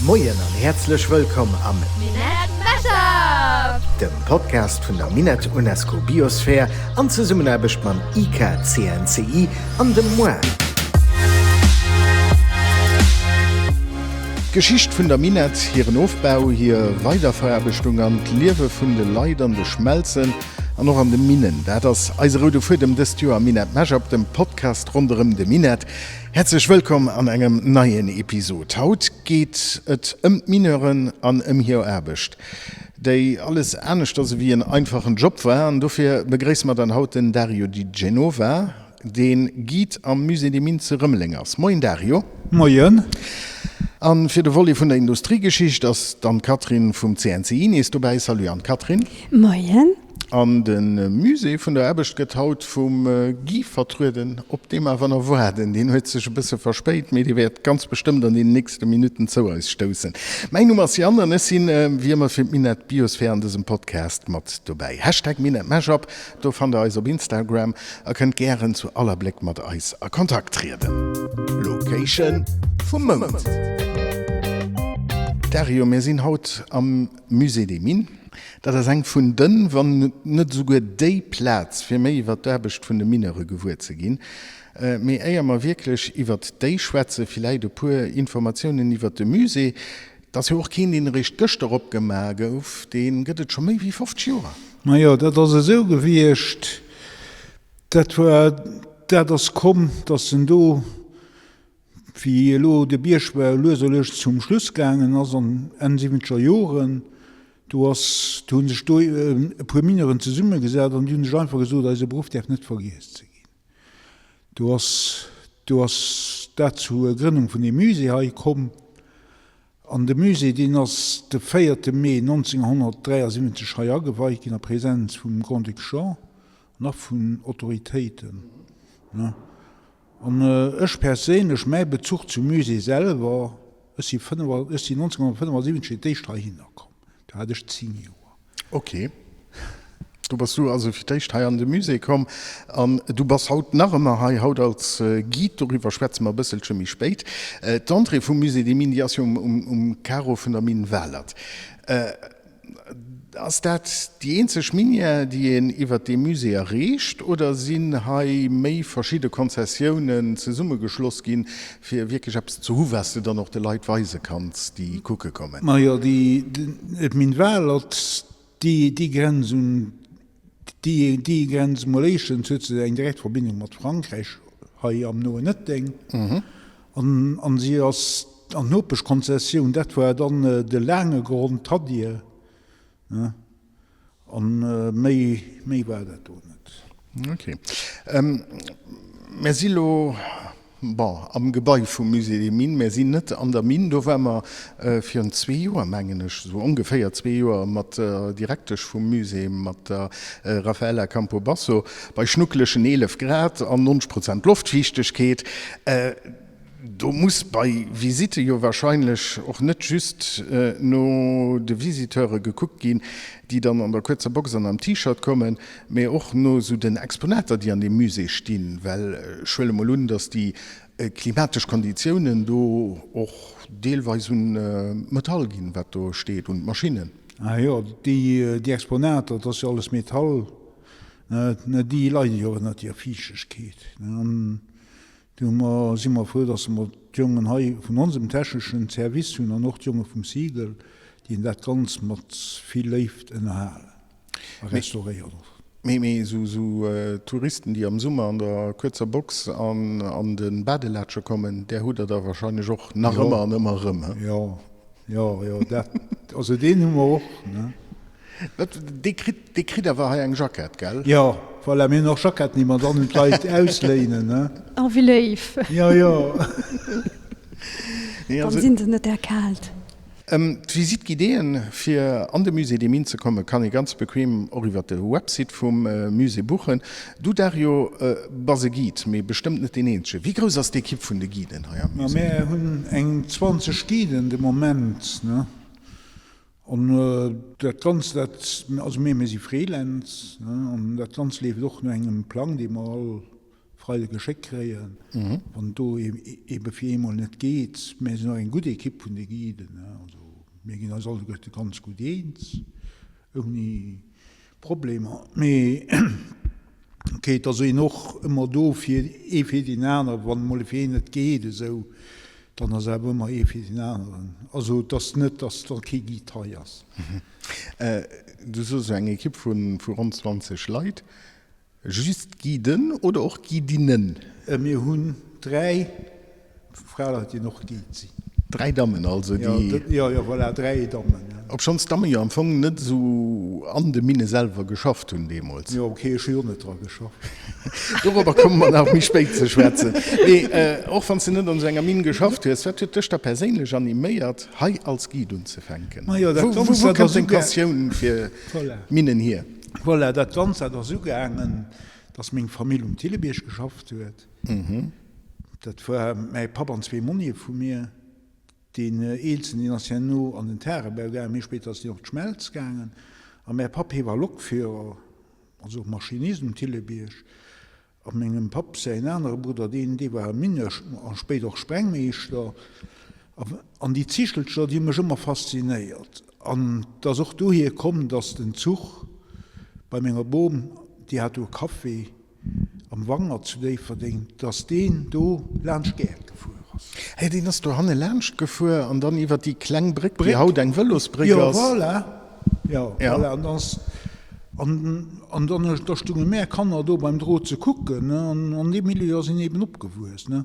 Moien an häerzlech wëllkomm am Minett Mashup! Dem Podcast vun der Minett UNESCO Biosphere an Zesummenaarbecht mam IKCNCI an dem moi. D'Geschicht vun der Minett, hiren Ofbau, hir Weiderveraarbechtung an d'Liewe vun de Leit an de Schmelzen an och an de Minnen, dat ass eise roude Fuedem dëst Joer am Minett Mashup, dem Podcast ronderëm de Minett. Häerzlech wëllkomm an engem neien Episod. Haut geet et ëm d'Mineuren an ëm hir Aarbecht, déi alles aneschters ewéi en einfachen Job war. An dofir begréisse mer dann haut den Dario Di Genova, dee Guide am Musée des Mines zu Rëmeleng ass. Moien Dario. Moien. A fir de Volet vun der Industriegeschicht ass d'Anne-Catherine vum CNCI nees dobäi. Salut Anne-Catherine. Moien. An de Musée vun der Aarbecht gëtt haut vum Guy vertrueden, op dee mer awer nach waarden. Deen huet sech e bësse verspéit, mee dee wäert ganz bestëmmt an deenen nächste Minutten zou eis stoussen. Mäin Numm ass Yann an ech sinn wéi ëmmer fir d'Minett Biosphär an dësem Podcast mat dobäi. Hashtag MinettMashup, do fannt der eis op Instagram a kënnt gären zu aller Bléck mat eis a Kontakt trieden. Location vum Mount. Dario, mir sinn haut am Musée des Mines. Dat ass eng vun den, wann net esouguer déi Plaz, fir méi iwwer d'Aarbecht vun de Mineure gewuer ze ginn. Mee éier mer wierklech iwwert déi schwätzen, villäit e puer Informatiounen iwwert de Musée. Et ass jo och keen, deen eréischt gëschter opgemaach gouf, dee gëtt et scho méi wéi 50 Joer. Majo, dat ass esou gewiescht, dat war, dat ass komm, datt en do, wéi elo de Biergbau lues a lues zum Schluss gaangen ass an Enn siwwenzeger Joren, do ass, do hu sech do e puer Mineuren zesummegesat an déi hu sech einfach gesot, eise Beruff däerf net vergiess ze ginn. Do ass, do ass dat zur Grënnung vun deem Musée hei komm. An de Musée, deen ass de véierte Mee 1973 hei ageweit ginn a Präsenz vum Grand-Duc Jean an och vun Autoritéiten. An ech perséinlech, mäi Bezuch zum Musée selwer, ech si ech sinn 1975 fir d'éischt heihinner komm, do hat ech 10 Joer. Ok, do bass du also fir d'éischt hei an de Musée komm an du bass haut nach ëmmer hei, haut als Guide, doriwwer schwätze mer e bësselche méi spéit. D'Entrée vum Musée des Mines, déi ass jo um Carreau vun der Mine Walert. Ass dat déi eenzeg Minière, déi een iwwert dee Musée erreecht, oder sinn hei méi verschidde Konzessiounen zesummegeschloss ginn, fir wierklech eppes ze hu wat s de dann och de Leit weise kanns, déi kucke kommen? Majo, déi Mine Walert, déi grenzt un déi grenzt mol éischtens huet se eng direkt Verbindung mat Frankräich hei am noen Ëtteng, an si ass an d'Nopeschkonzessioun, dat war dann de Laangegrond, d'Tadier, ne, an méi, méi war dat do net. Ok. Mär si lo, bon, am Gebai vum Musée des Mines, mär sinn net an der Minn, do ware mer virun zwee Joer, mengen ech, esou ongeféier zwee Joer, mat der Direktesch vum Musée, mat der Raffaella Campobasso, bei schnuckelegen 11 Grad an 90 Prozent Loftfiichtegkeet. Do muss bei Visitte jo wahrscheinlech och net just no de Visiteure gekuckt ginn, déi dann an der kuerzer Box an am T-Shirt kommen, mee och no esou den Exponater, déi an deem Musée stinn. Well ech huele mol un, datt déi klimatesch Konditiounen do och deelweis un d'Metall ginn, wat do steet, un d'Maschinnen. Ah jo, déi Exponater, dat ass jo alles Metall, déi leiden jo ënnert där Fiichtegkeet. Do si mer frou, dass mer d'Jongen hei vun onsem techneschen Service hunn an och d'Jonge vum Sigel, déi dat Ganzt mat vill Léift ënnerhalen a restauréieren och. Mee esou Touristen, déi am Summer an der kuerzer Box an an de Badelaatsche kommen, där hutt Der der wahrscheinlech och nach ëmmer an ëmmer erëm, he? Jo, jo, jo, dat, also deen hu mer och, ne. Dee kritt, dee kritt awer hei eng Jackett, gell? Jo, voilà, mir hunn och Jacketten, déi mer dann un d'Leit ausléinen, ne? Oh, wéi léif! Jo, jo. Dann sinn se net erkaalt. D'Visite guidéeën, fir an de Musée des Mines ze kommen, kann ee ganz bequem och iwwer de Website vum Musée buchen. Du Dario, bass e Guide, mee bestëmmt net deen eenzegen. Wéi grouss ass d'Ekipp vun de Guiden hei am Musée? Ma mär hunn eng 20 Guiden de Moment, ne? An dat Ganzt, dat, also mir, mir si Freelance, ne, an dat Ganzt leeft och no engem Plang, dee mer all. Freide geschéckt kréien, wann et do eebe fir eemol net geet. Mär sinn och eng gutt Ekipp vun de Guiden, also mir ginn eis alleguerte ganz gutt eens ouni Problemer. Mee ok, et ass een och ëmmer do fir ee fir deen aneren, wann emol fir een net geet esou, dann ass awer ëmmer ee fir deen aneren. Also et ass net, datt da kee Guide hei ass. Du soos eng Ekipp vu ronn 20 Leit. Just Guiden oder och Guidinnen? Mir hunn 3 Fraleit, déi och Guide sinn. 3 Dammen also, déi. Jo, jo, voilà, 3 Dammen. Obschonns d'Damme jo am Fong net esou an de Minne selwer geschafft hunn deemools. Jo, ok, ech hu jo net dra geschafft. Dorobber komme mer nach méi spéit ze schwätzen. Mee och wann s de net an esou enger Minn geschafft hues, wat huet dech da perséinlech animéiert, hei als Guide unzefänken? Majo, dat Wou Ganzt, dat kënnt ass deng Passioun fir d'Minnen hier? Voilà, dat Ganzt dat ass ugaangen, dass meng Famill um Thillebierg geschafft huet. Dat war mäi Papp an zwee Monnie vu mir. Deen Eelsten, deen ass herno an den Tagebau gaangen, méi spéit ass deen och d'Schmelz gaangen. A mäi Papp, hie war Lokführer, also och Maschinist um Thillebierg. A mengem Papp säin anere Brudder, deen, dee war Mineur a spéider och Sprengmeeschter. An déi Zichelcher, déi hu mech ëmmer faszinéiert. An et ass och dohier komm, datt den Zuch bei menger Bom, déi hat do e Café am Wangert zu Déifferdeng, datt deen do laanscht d'Gäert gefuer ass. Hé, deen ass dohanne laanscht gefuer an dann iwwer déi kleng Bréck, déi haut eng Vëlosbréck ass. Jo, voilà. Jo, voilà, an dann, an, an dann, da stounge mär Kanner do beim Drot ze kucken, ne, an an deem Milieu ass een eben opgewuess, ne.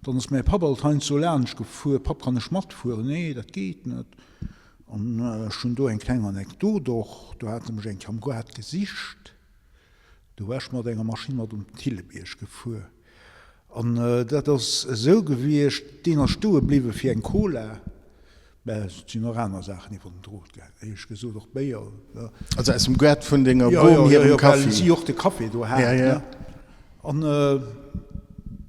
Dann ass mäi Papp alt heiansdo laanscht gefuer, Papp, kann ech matfueren? Nee, dat geet net. An ech hunn do eng kleng Anekdot och, do hate mech eng Kéier am Gaart gesicht, do war ech mat enger Maschinn mat um Thillebierg gefuer. An dat ass esou gewiescht, deen ass stoe bliwwe fir eng Cola, mä et sinn och aner Saachen iwwer den Drot gaangen, éierlech gesot, och Béier. Also aus dem Gaart vun denger Bom hirem Kaffi? Jo, jo, well si och de Café do hat, ne. An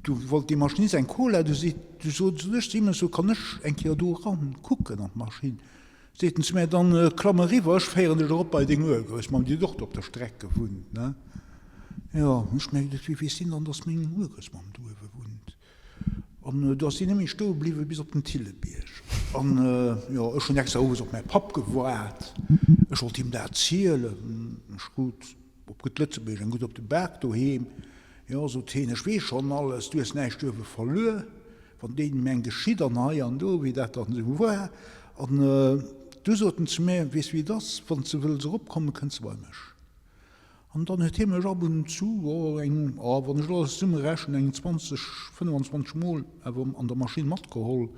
du wollt dee Maschinist eng Cola, du seet, du sot ech zu him, ech so, kann ech eng Kéier do eran kucken an d'Maschinn? Seet en zu mär, dann klamm eriwwer, ech féieren dech erop bei deng Urgroussmamm, déi huet och do op der Streck gewunnt, ne. Jo, ech mengen, wéi weess deen dann, dass meng Urgroussmamm do uewe wunnt? An do ass si nëmme stoe bliwwe bis op den Thillebierg. An jo, ech hunn extra owes op mäi Papp gewaart, ech wollt him dat zielen. Ech krut op gutt Lëtzebuergesch eng gutt op de Bak doheem. Jo, sot hien, ech weess schonn alles, du hues näischt uewe verluer. Wann deenen eng geschitt an hei an do, wéi dat dann esou war. An du sot en zu mär, Weess wéi et ass, wann s de wëlls eropkommen, kënns de bei mech. An dann huet hie mech ab und zu, oh, eng, oh, wann ech alles zesummerechnen, eng 20, 25 Mol awer an der Maschinn matgeholl.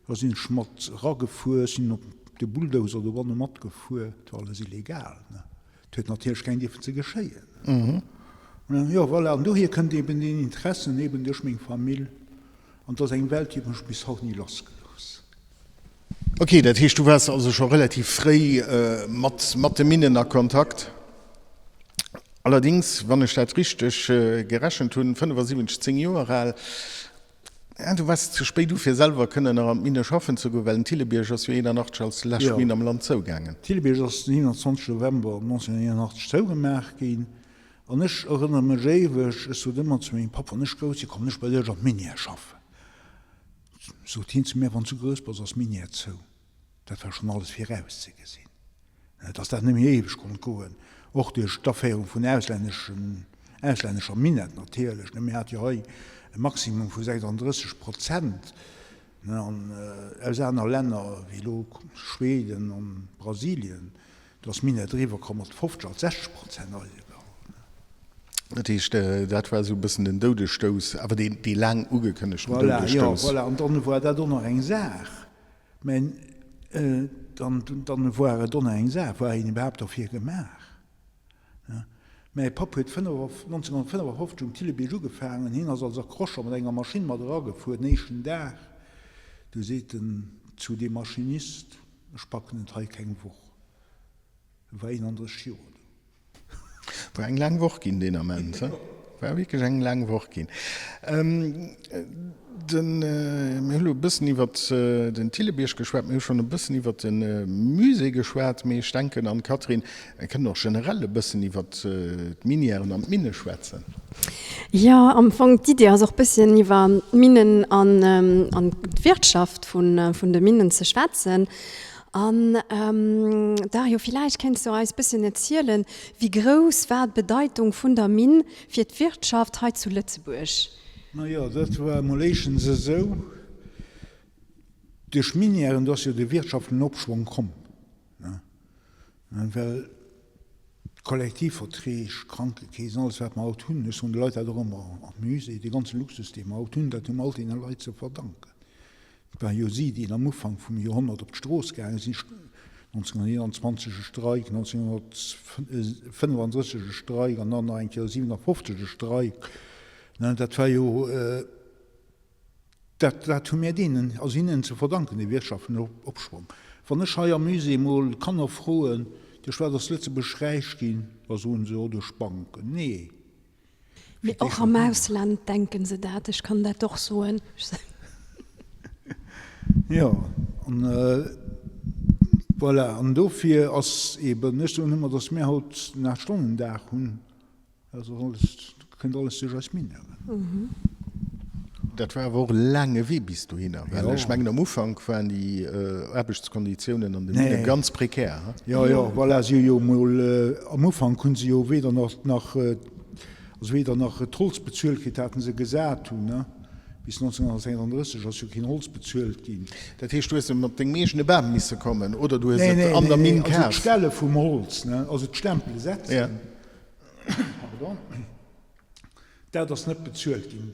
Da sinn ech mat eragefuer, sinn op de Bulldozer dobanne matgefuer. Dat war alles illegal, ne? Et huet natierlech keng dierfen ze geschéien. Jo, voilà, an dohier kënnt eben deen Interessen, eben duerch meng Famill. An et ass eng Welt, déi huet mech bis haut ni lassgelooss. Ok, dat heescht du waars also scho relativ fréi mat mat de Minnen a Kontakt. Allerdings, wann ech dat richteg gerechent hunn, 75, 10 Joer al, du waars ze spéit u fir selwer kënnen nach an d'Minne schaffen ze goen, well den Thillebierg ass jo 81 als lescht Minn am Land zougaangen. Thillebierg ass den 27 November 1981 zougemaach ginn an ech erënnere mech éiweg, ech sot ëmmer zu mengem Papp, wann ech grouss sinn, kommen ech bei lech an d'Minière schaffen. Sot hien zu mir, Wann s du grouss bass, ass d'Minière zou. Dat war schonn alles virauszegesinn, dass dat net méi éiweg konnt goen, och duerch d'Aféierung vun auslänneschen, auslännescher Minett natierlech. Mir hate jo hei e Maximum vu 36 Prozent, an aus aner Länner, wéi elo Schweden an Brasilien, Do ass Minett eriwwer komm mat 50 als 60 Prozent Eisegehalt. Dat heescht, dat war esou e bëssen den Doudesstouss, awer deen, dee laang ugekënnegten Doudesstouss. Voilà, jo, voilà. An dann war dat och nach eng Saach. Mä dann, dann war et och nach eng Saach, war een iwwerhaapt derfir gemaach? Mäi Papp huet 1955 um Thillebierg ugefaangen. Hien ass als Accrocheur mat enger Maschinn mat eragefuer den éischten Dag. Du seet en zu deem Maschinist, Ech packen et hei keng Woch. E war 31 Joer do. War eng laang Woch ginn deen Ament, he? War wierklech eng laang Woch ginn. Den, mir hu lo e bëssen iwwert den Thillebierg geschwat, mir hu schonn e bëssen iwwert de Musée geschwat, mee ech denken, Anne-Catherine, mir kënnen och generell e bëssen iwwert d'Minièren an d'Minne schwätzen. Jo, am Fong d'Idee ass och bësschen iwwer d'Minnen an an d'Wirtschaft vun vun de Minnen ze schwätzen. An Dario, villäicht kéints du eis bësschen erzielen, wéi grouss war d'Bedeitung vun der Minn fir d'Wirtschaft hei zu Lëtzebuerg? Majo, dat war emol éischtens esou, duerch d'Minièren, do ass jo de wirtschaftlechen Opschwong komm, ne, well d'Kollektivverträg, Krankekeesen, alles wat mer haut hunn, ech soen de Leit dat och ëmmer am Musée, dee ganze Luxus, dee mer haut hunn, dat hu mer alt deene Leit ze verdanken. Et war jo si, déi am Ufank vum Joerhonnert op d'Strooss gaange sinn, 1921 e Streik, 1935 e Streik an dann nach eng Kéier 57 e Streik. Dat war jo, dat, dat hu mir deenen, also hinnen ze verdanken, dee wirtschaftlechen Opschwong. Wann ech hei am Musée emol d'Kanner froen, duerch wat ass Lëtzebuerg räich ginn, da soen se, oh, duerch d'Banken. Nee. Mee och am Ausland denken se dat, ech kann dat och soen. Jo, an voilà, an dofir ass eeben, ech soen ëmmer, datt mir haut en Aachtstonnendag hunn, dat ass alles, kënnt alles duerch eis Mineuren. Dat war awer och e laange Wee bis dohinner, well ech mengen am Ufank waren déi Aarbechtskonditiounen an de Minne ganz prekär. Jo, jo, voilà, si hu jo emol, am Ufank hu se jo weder nach, nach, also weder nach d'Holz bezuelt kritt haten se gesat hunn, ne, bis 1936 ass jo keen Holz bezuelt ginn. Dat heescht, du hues mat dengem eegene Bam misse kommen oder du hues et an der Minn kaf? Nee, nee, also d'Stelle vum Holz, ne, also d'Stempele setzen, pardon. Dat ass net bezuelt ginn.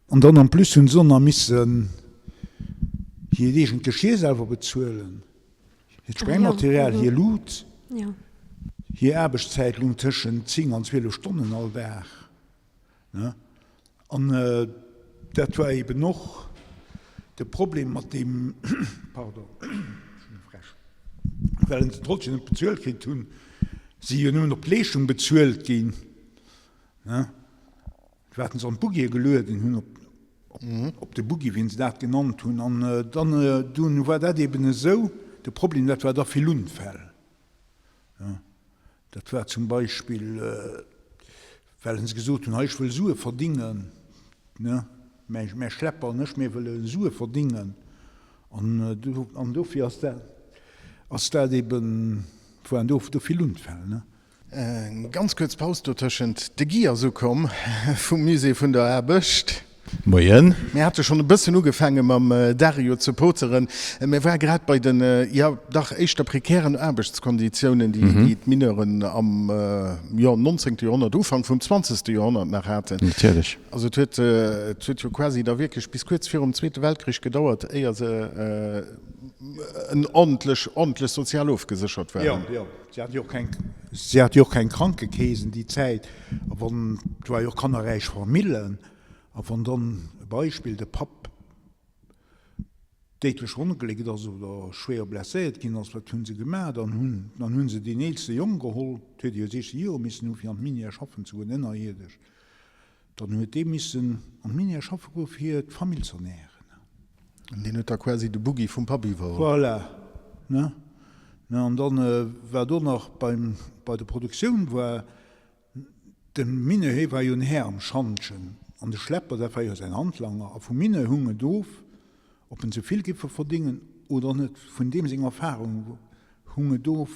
An dann en plus hunn se och nach missen hiert eegent Geschir selwer bezuelen, hiert Sprengmaterial, hir Lut, hir Aarbechtszäit lung tëschent 10 an 12 Stonnen all Dag. An dat war eben och de Problem mat deem, pardon, ech hunn e Fräsch, well se d'Holz jo net bezuelt kritt hunn, si jo nëmmen op d'Leeschtung bezuelt ginn. Ne? Wat se an d'Buggie gelueden hunn, op, op de Buggie, wéi se dat genannt hunn. An dann, dunn war dat eben esou, de Problem, dat war da vill Unfäll. Ne? Dat war zum Beispill, well se gesot hunn, hei, ech wëll Sue verdingen, ne, mäi, mäi Schlepper an ech, mir wëlle Sue verdingen. An do, an dofir ass dat, ass dat eben, waren do, do vill Unfäll, ne. Eng ganz kuerz Paus dotëschent. De Guy ass ukomm vum Musée vun der Aarbecht. Moien. Mir hate schonn e bëssen ugefaange mam Dario ze poteren. Mir ware grad bei den, jo dach éischter prekären Aarbechtskonditiounen, déi d'Mineuren am, jo, nonzéngte Joerhonnert, Ufank vum zwanzegste Joerhonnert nach haten. Natierlech. Also et huet, et huet jo quasi da wierklech bis kuerz virum Zweete Weltkrich gedauert, éier se en ordentlech, ordentlech sozial ofgeséchert waren. Jo, jo. Si hat jo och keng, si hat jo och keng Krankekeesen déi Zäit. A wann, et war jo och kannerräich Famillen, a wann dann, e Beispill, de Papp déidlech verongléckt ass oder schwéier blesséiert ginn ass, wat hunn se gemaach? Dann hunn, dann hunn se deen eelste Jong geholl, et huet e jo 16 Joer missen hu fir an d'Minière schaffen ze goen, ënnerierdesch, dann huet dee missen an d'Minière schaffe goe fir d'Famill z'ernären. An deen huet da quasi de Buggi vum Papp iwwerholl. Voilà, ne? Ne, an dann war do nach beim, bei der Produktioun war de Mineur, hie war jo en Här am Schantjen, an de Schlepper, dat war jo säin Handlanger, a vum Mineur hung et of, ob en ze vill giffe verdingen oder net. Vun deem seng Erfahrung hung et of,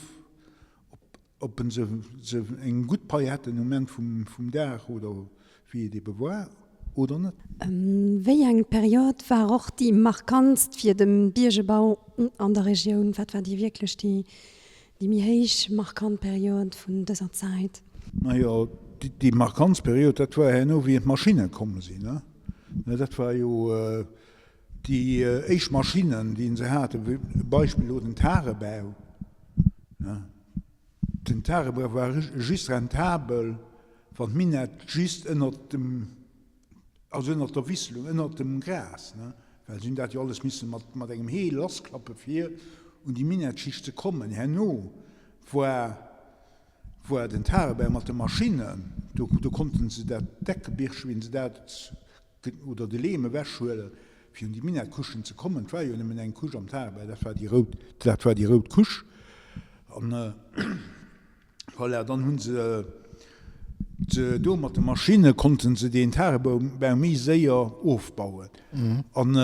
ob. Ob en se se eng gutt Pai hätten um Enn vum vum Dag oder wéi et ebe war oder net. Wéi eng Period war och déi markantst fir de Biergebau an der Regioun? Wat war déi wierklech déi déi méi héich markant Period vun dëser Zäit? Majo, déi markantst Period, dat war herno wéi d'Maschinne komm sinn, ne. Dat war jo déi éischt Maschinnen, déi se haten, wéi Beispill elo den Tagebau, ne. Den Tagebau war just rentabel, wann d'Minett just ënnert dem, also ënnert der Wisselung, ënnert dem Gras, ne, well se hunn dat jo alles misse mat, mat engem Heel lassklappe fir un déi Minettschicht ze kommen. Herno war, war den Tagebau mat de Maschinnen, do, do konnten se dat Deckebierg, wéi se dat Oder de Leem ewechhuelen, fir un déi Minettkouschen ze kommen. Et war jo nëmmen eng Couche am Tagebau, dat war déi rout, dat war déi rout Couche. An voilà, dann hu se. Do mat de Maschinne konnte se deen Tagebau méi séier ofbauen. An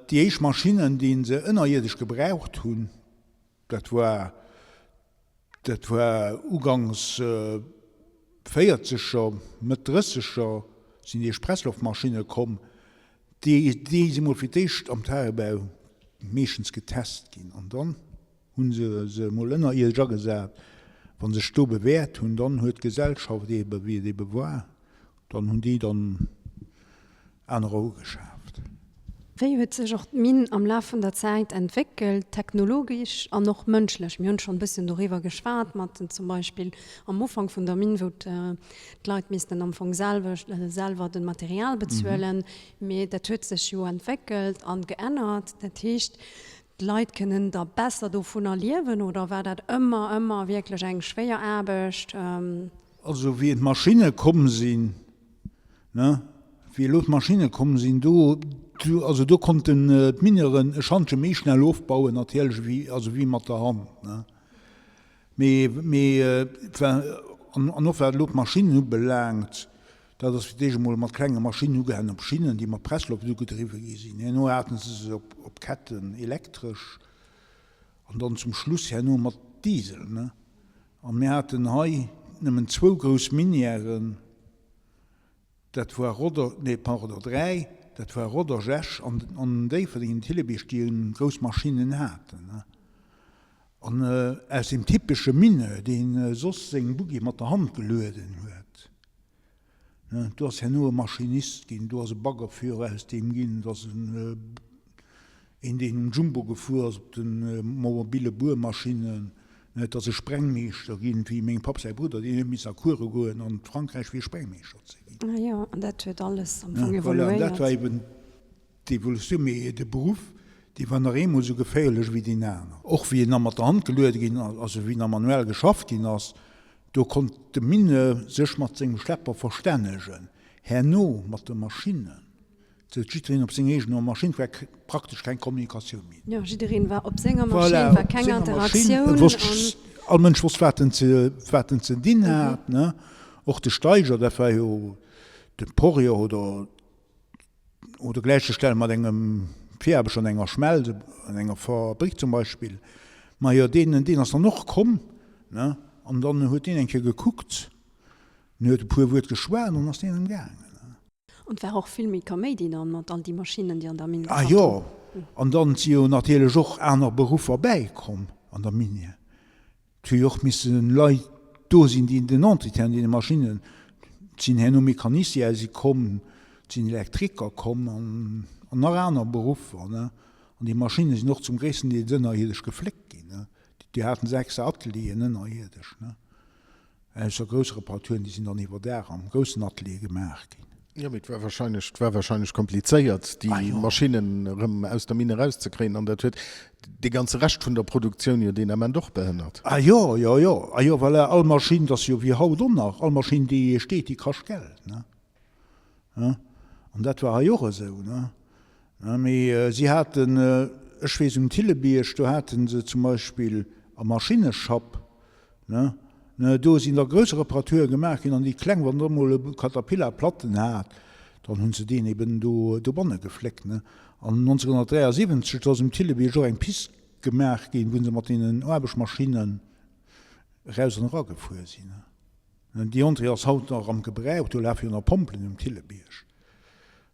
déi éischt Maschinnen, déi se ënnerierdesch gebraucht hunn, dat war, dat war ugangs Véierzeger, Mëtt Drësseger sinn déi éischt Pressloftmaschinne komm. Déi, déi si mol fir d'éischt am Tagebau meeschtens getest ginn an dann Hunn se se emol ënnerierdesch agesat. Wa sech do bewäert hunn, dann huet d'Gesellschaft eebe wéi et eebe war, dann hunn déi dann anerer ugeschaaft. Wéi huet sech och d'Minn am Laf vun der Zäit entwéckelt, technologisch an och mënschlech? Mir hunn schonn e bësschen doriwwer geschwat, mat zum Beispill am Ufank vun der Minn, wou d'Leit missten am Fong selwer de Material bezuelen. Mee dat huet sech jo entwéckelt an geännert. Dat heescht, D'Leit kënnen da besser dovunner liewen oder war dat ëmmer, ëmmer wierklech eng schwéier Aarbecht? Also wéi d'Maschinne komm sinn, ne, wéi elo d'Maschinne komm sinn, do, also do konnten d'Mineuren e Schantje méi schnell ofbauen natierlech wéi, also wéi mat der Hand, ne. Mee, mee an och wat elo d'Maschinnen ubelaangt, dat ass fir d'éischt emol mat klenge Maschinnen ugaangen op Schinnen, déi mat Pressloft ugedriwwe gi sinn. Herno hate se se op Ketten elektresch an dann zum Schluss herno mat Diesel. A mir haten hei nëmmen zwou grouss Minièren, dat war Rodder, nee pardon, 3, dat war Rodange, Esch an Déifferdeng, den Thillebiërg, déi grouss Maschinnen haten. An aus deem typesche Mineur, dee soss seng Buggie mat der Hand gelueden huet, do ass herno e Maschinist ginn, do ass e Baggerführer aus deem ginn, et ass een, deen um Jumbo gefuer ass, op de mobile Buermaschinnen, et ass e Sprengmeeschter ginn, wéi mengem Papp säi Brudder, deen huet missen a Course goen an Frankräich, fir Sprengmeeschter ze ginn. Ah jo, an dat huet alles am Fong evoluéiert. Voilà, an dat war eben D'Evolutioun, mee de Beruff, dee war nach eemol esou geféierlech wéi deen aner. Och wéi en da mat der Hand geluede ginn ass, also wéi nach manuell geschafft ginn ass, do konnt de Mineur sech mat sengem Schlepper verstännegen. Herno mat de Maschinnen, souz jiddereen op seng eegen Maschinn, et war praktesch keng Kommunikatioun méi. Jo, jiddereen war op senger Maschinn, war keng Interaktioun. Voilà, all Mënsch wosst, wat en ze, wat en ze dinn hat, ne. Och de Steiger, dat war jo de Porier oder Oder gläichzestellen mat engem Viraarbechter an enger Schmelz, an enger Fabrik zum Beispill. Majo, deen, deen ass dann och komm, ne, an dann huet deen eng Kéier gekuckt, en huet e puer Wuert geschwat an dann ass deen erëm gaangen, ne. An et war och vill méi Kaméidi dann mat all déi Maschinnen, déi an der Minn Ah geschafft jo, hunn. an dann si jo natierlech och aner Beruffer bäikomm an der Minière. Et hu jo och misse Leit do sinn, déi den Entretien un deene Maschinnen, et sinn herno Mécaniciens si komm, et sinn Elektriker komm an nach aner Beruffer. An déi Maschinne sinn och zum gréissten Deel ënnerierdesch gefléckt ginn. Déi haten se extra Atelieren ënnerierdesch. Ausser grouss Reparaturen, déi sinn dann iwwer Dag am groussen Atelier gemaach ginn. Jo, mee et war wahrscheinlech, et war wahrscheinlech komplizéiert, déi Maschinnen erëm aus der Minn erauszekréien an dat huet dee ganze Rescht vun der Produktioun jo deen Ament och behënnert. Ah jo, jo, jo, ah jo, voilà, all Maschinn, dat ass jo wéi haut och nach, all Maschinn, déi steet, déi kascht Geld, ne? An dat war hei och esou, ne? Mee si haten, ech weess um Thillebierg, do hate se zum Beispill am Maschinneschapp, Ne, ne, do sinn da grouss Reparature gemaach ginn an déi kleng, wann der emol e Caterpillar Platten hat, dann hunn se deen eben do dobanne gefléckt, ne. An 1973, do ass um Thillebierg och eng Pist gemaach ginn, wou se mat deenen Aarbechtmaschinnen eraus an eragefuer sinn, ne. Déi Entrée ass haut nach am Gebrauch, do lafe jo nach Pompelen um Thillebierg.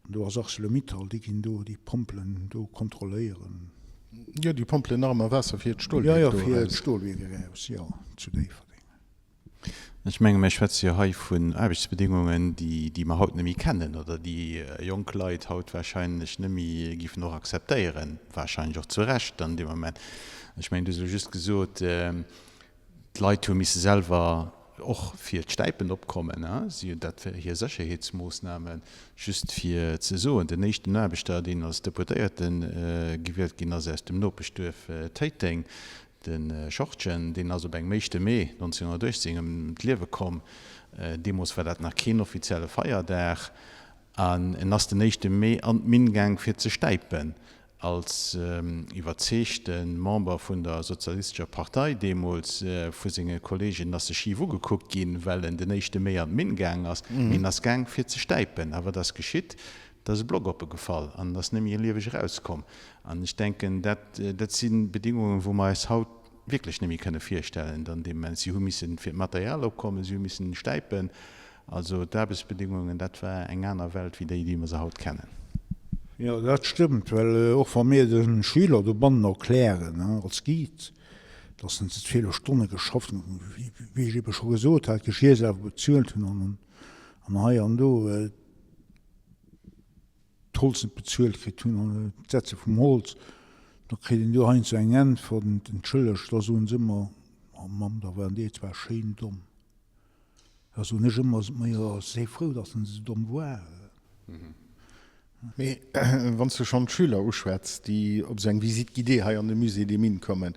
An do ass Arcelor-Mittal, déi ginn do déi Pompelen do kontrolléieren. Jo, déi pompelen nach ëmmer Waasser fir d'Stolwierk do eraus. Jo, jo, fir d'Stolwierk eraus, jo, zu Déifferdeng. Ech menge mir schwätze jo hei vun Aarbechtsbedingungen, déi, déi mer haut net méi kennen oder déi jonk Leit haut wahrscheinlech net méi géifen och akzeptéieren, wahrscheinlech och zu Recht dann dee Moment. Ech mengen, du hues elo just gesot, D'Leit hu misse selwer och fir d'Stäipen opkommen. Si hunn dat fir hir Sécherheetsmoossnamen. Just fir ze soen, den éischten Aarbechter, deen als Deputéierte gewielt ginn ass aus dem Nopeschduerf Téiteng, de Schortgen, deen ass op engem éischte Mee 1918 ëm d'Liewe komm. Deemools war dat nach keen offizielle Feierdag. An en ass den éischte Mee an d'Minn gaang fir ze stäipen. Als iwwerzeegte Member vun der Sozialistescher Partei deemools, vu senge Kolleegen ass e schif ugekuckt ginn, well en den éischte Mee an d'Minn gaang ass. Mee en ass gaang fir ze stäipen. A wat ass geschitt? Et ass e Block op e gefall an en ass net méi lieweg erauskomm. An ech denken, dat, dat si Bedingungen, wou mer eis haut wierklech net méi kënne virstellen. Dann dee Moment, si hu missen fir d'Material opkommen, si hu missen stäipen. Also d'Aarbechtsbedingungen, dat war eng aner Welt wéi déi, déi mer se haut kennen. Jo, dat stëmmt, well och wa mir de Schüler dobannen erklären, als Guide, dass se 12 Stonne geschafft hunn, wéi ech ebe scho gesot hat, d'Geschier selwer bezuelt hunn an hei an do d'Holz net bezuelt kritt hunn an d'Setze vum Holz, da kritt een do heiansdo eng Äntwert, Entschëllegt, da soen se ëmmer, Oh Mamm, da waren déi zwar schéin domm. Da soen ech ëmmer, Majo, séi frou, datt se esou domm waren. Mee wann s du schonn d'Schüler uschwätz, déi op esou eng Visite guidée hei an de Musée des Mines kommen,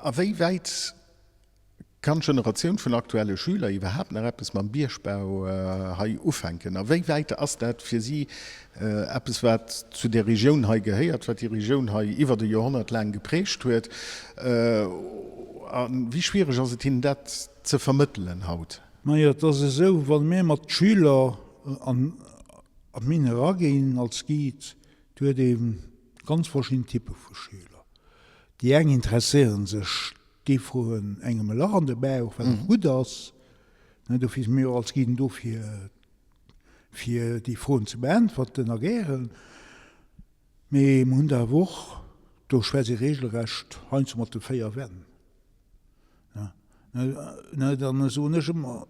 a wéi wäit kann d'Generatioun vun aktuelle Schüler iwwerhaapt nach eppes mam Biergbau hei ufänken? A wéi wäit ass dat fir si eppes, wat zu där Regioun hei gehéiert, wat déi Regioun hei iwwert e Joerhonnert laang geprägt huet? A wéi schwiereg ass et hinnen dat ze vermëttelen haut? Majo, et ass esou, wa mir mat Schüler an d'Minn eraginn als Guide, do huet ee ganz verschidden Typpe vu Schüler. Déi eng interesséiere sech Déi froen engem e Lach an de Bauch, wat och gutt ass. Dofir si mir jo als Guiden do, fir fir déi Froen ze beäntwerten a gären. Mee mir hunn der awer och, do schwätzt ee regelrecht heiansdo mat de 4 Wänn. Dann soen ech ëmmer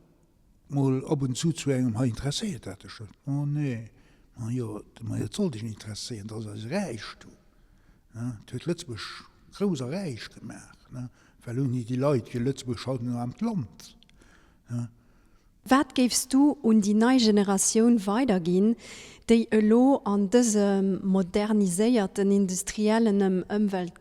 mol ab und zu zu engem, Hei, interesséiert dat dech net? Oh nee. Ma jo, ma et soll dech interesséieren, dat ass eise Räichtum. Et huet Lëtzebuerg grouss a räich gemaach, well ouni déi Leit wier Lëtzebuerg haut en aarmt Land. Wat géifs du un déi nei Generatioun weiderginn, déi elo an dëse moderniséierten industriellen Ëmwelt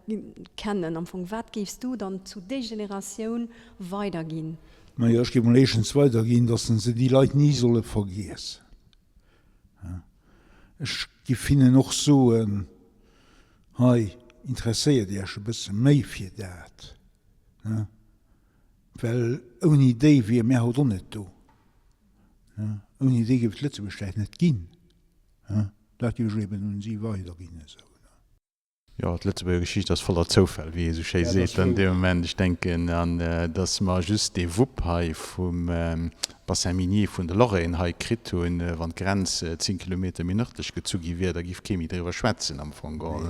kennen? Am Fong, wat géifs du dann zu déi Generatioun weiderginn? Majo, ech géif mol éischtens weiderginn, datt se déi Leit ni solle vergiessen. Ech giff hinnen och soen, hei, interesséiert Iech e bësse méi fir dat, ne, well ouni déi wiere mir haut och net do, ne, ouni déi géif et Lëtzebuerg vläicht net ginn, ne. Dat géif ech eben un si weiderginn esou. Jo, d'Lëtzebuerger Geschicht ass voller Zoufäll, wéi ee sou schéi seet. An deem Moment, ech denken, an datt mer just dee Wupp hei vum Bassin minier vun der Lorraine hei kritt hunn, wann d'Grenz 10 Kilometer méi nërdlech gezu gi wier, da giff kee méi driwwer schwätzen am Fong geholl.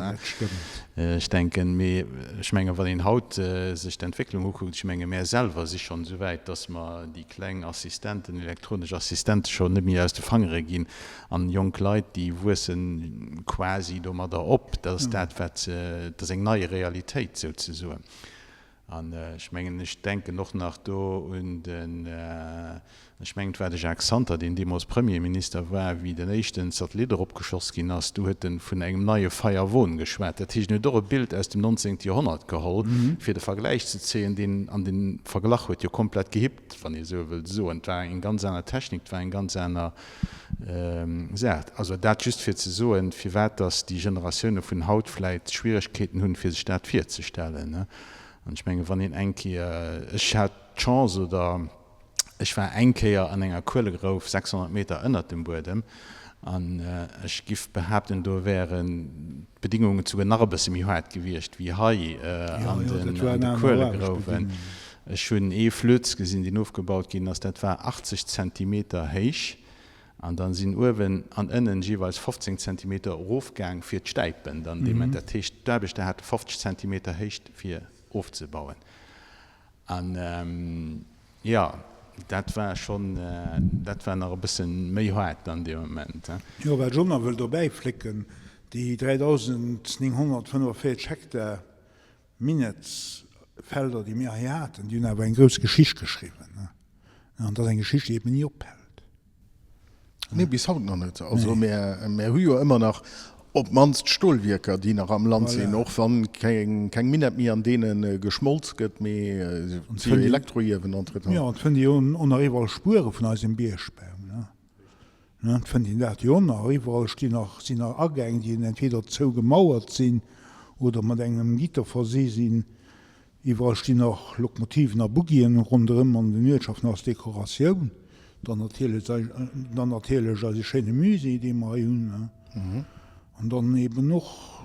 Ech denken, mee ech mengen, wann een haut sech d'Entwécklung ukuckt, ech menge mär selwer si schonn esou wäit, datt mer déi kleng Assistenten, elektronesch Assistente schonn net méi aus de Fangere ginn. An jonk Leit, déi wuessen quasi domadder op. Dat ass dat, wat, dat ass eng nei Realitéit souzesoen. An ech mengen, ech denken och nach do un den, ech mengen, et war de Jacques Santer, deen deemools Premierminister war, wéi den éischten Satellit eropgeschoss ginn ass, do huet en vun engem neie Feierwon geschwat. Dat heescht, en huet och e Bild aus dem 19. Joerhonnert geholl, fir de Vergläich ze zéien, deen, an de Verglach huet jo komplett gehippt, wann ee esou wëllt soen. Et war eng ganz aner Technik, et war eng ganz aner Saach. Also dat just fir ze soen, firwat datt déi Generatioune vun haut vläit Schwieregkeeten hunn, fir sech dat virzestellen. An ech menge wann een eng Kéier, ech hat d'Chance oder ech war eng Kéier an enger Kuelegrouf 600 Meter ënnert dem Buedem an ech giff behaapten, do wären d'Bedingungen souguer nach e bësse méi haart gewiescht wéi hei an de Kuelegrouwen. Ech hunn ee Flöz gesinn, deen ofgebaut ginn ass, dat war 80 Zentimeter héich an da sinn uewen an ënnen jeeweils 15 Zentimeter erofgaang fir d'Stäipen dann deem. Dat heescht, d'Aarbechter hate 50 Zentimeter Héicht fir ofzebauen. An jo, dat war schonn, dat war nach e bësse méi haart dann dee Moment. Jo, wat ech och nach wëll dobäi flécken, déi 3.945 Hektar Minettsfelder, déi mir hei haten, déi hunn awer eng grouss Geschicht geschriwwen. An dat ass eng Geschicht, déi eben ni ophält. Nee, bis haut nach net. Also mär, mär hu jo ëmmer nach op d'mannst Stolwierker, déi nach am Land sinn, och wann keng, keng Minett méi an deene geschmolz gëtt, mee et si jo Elektroiewen entretemps. Jo, et fënnt ee jo och nach iwwerall Spuere vun eisem Biergbau, ne? Et fënnt een dat jo nach. Iwwerall stinn nach, sinn nach Agäng, déi entweder zougemauert sinn oder mat engem Gitter versi sinn. Iwwerall stinn nach Lokomotiven a Buggien ronderëm an den Uertschaften als Dekoratioun. Dann natierlech, dann natierlech eise schéine Musée, dee mer hei hunn. An dann eben och,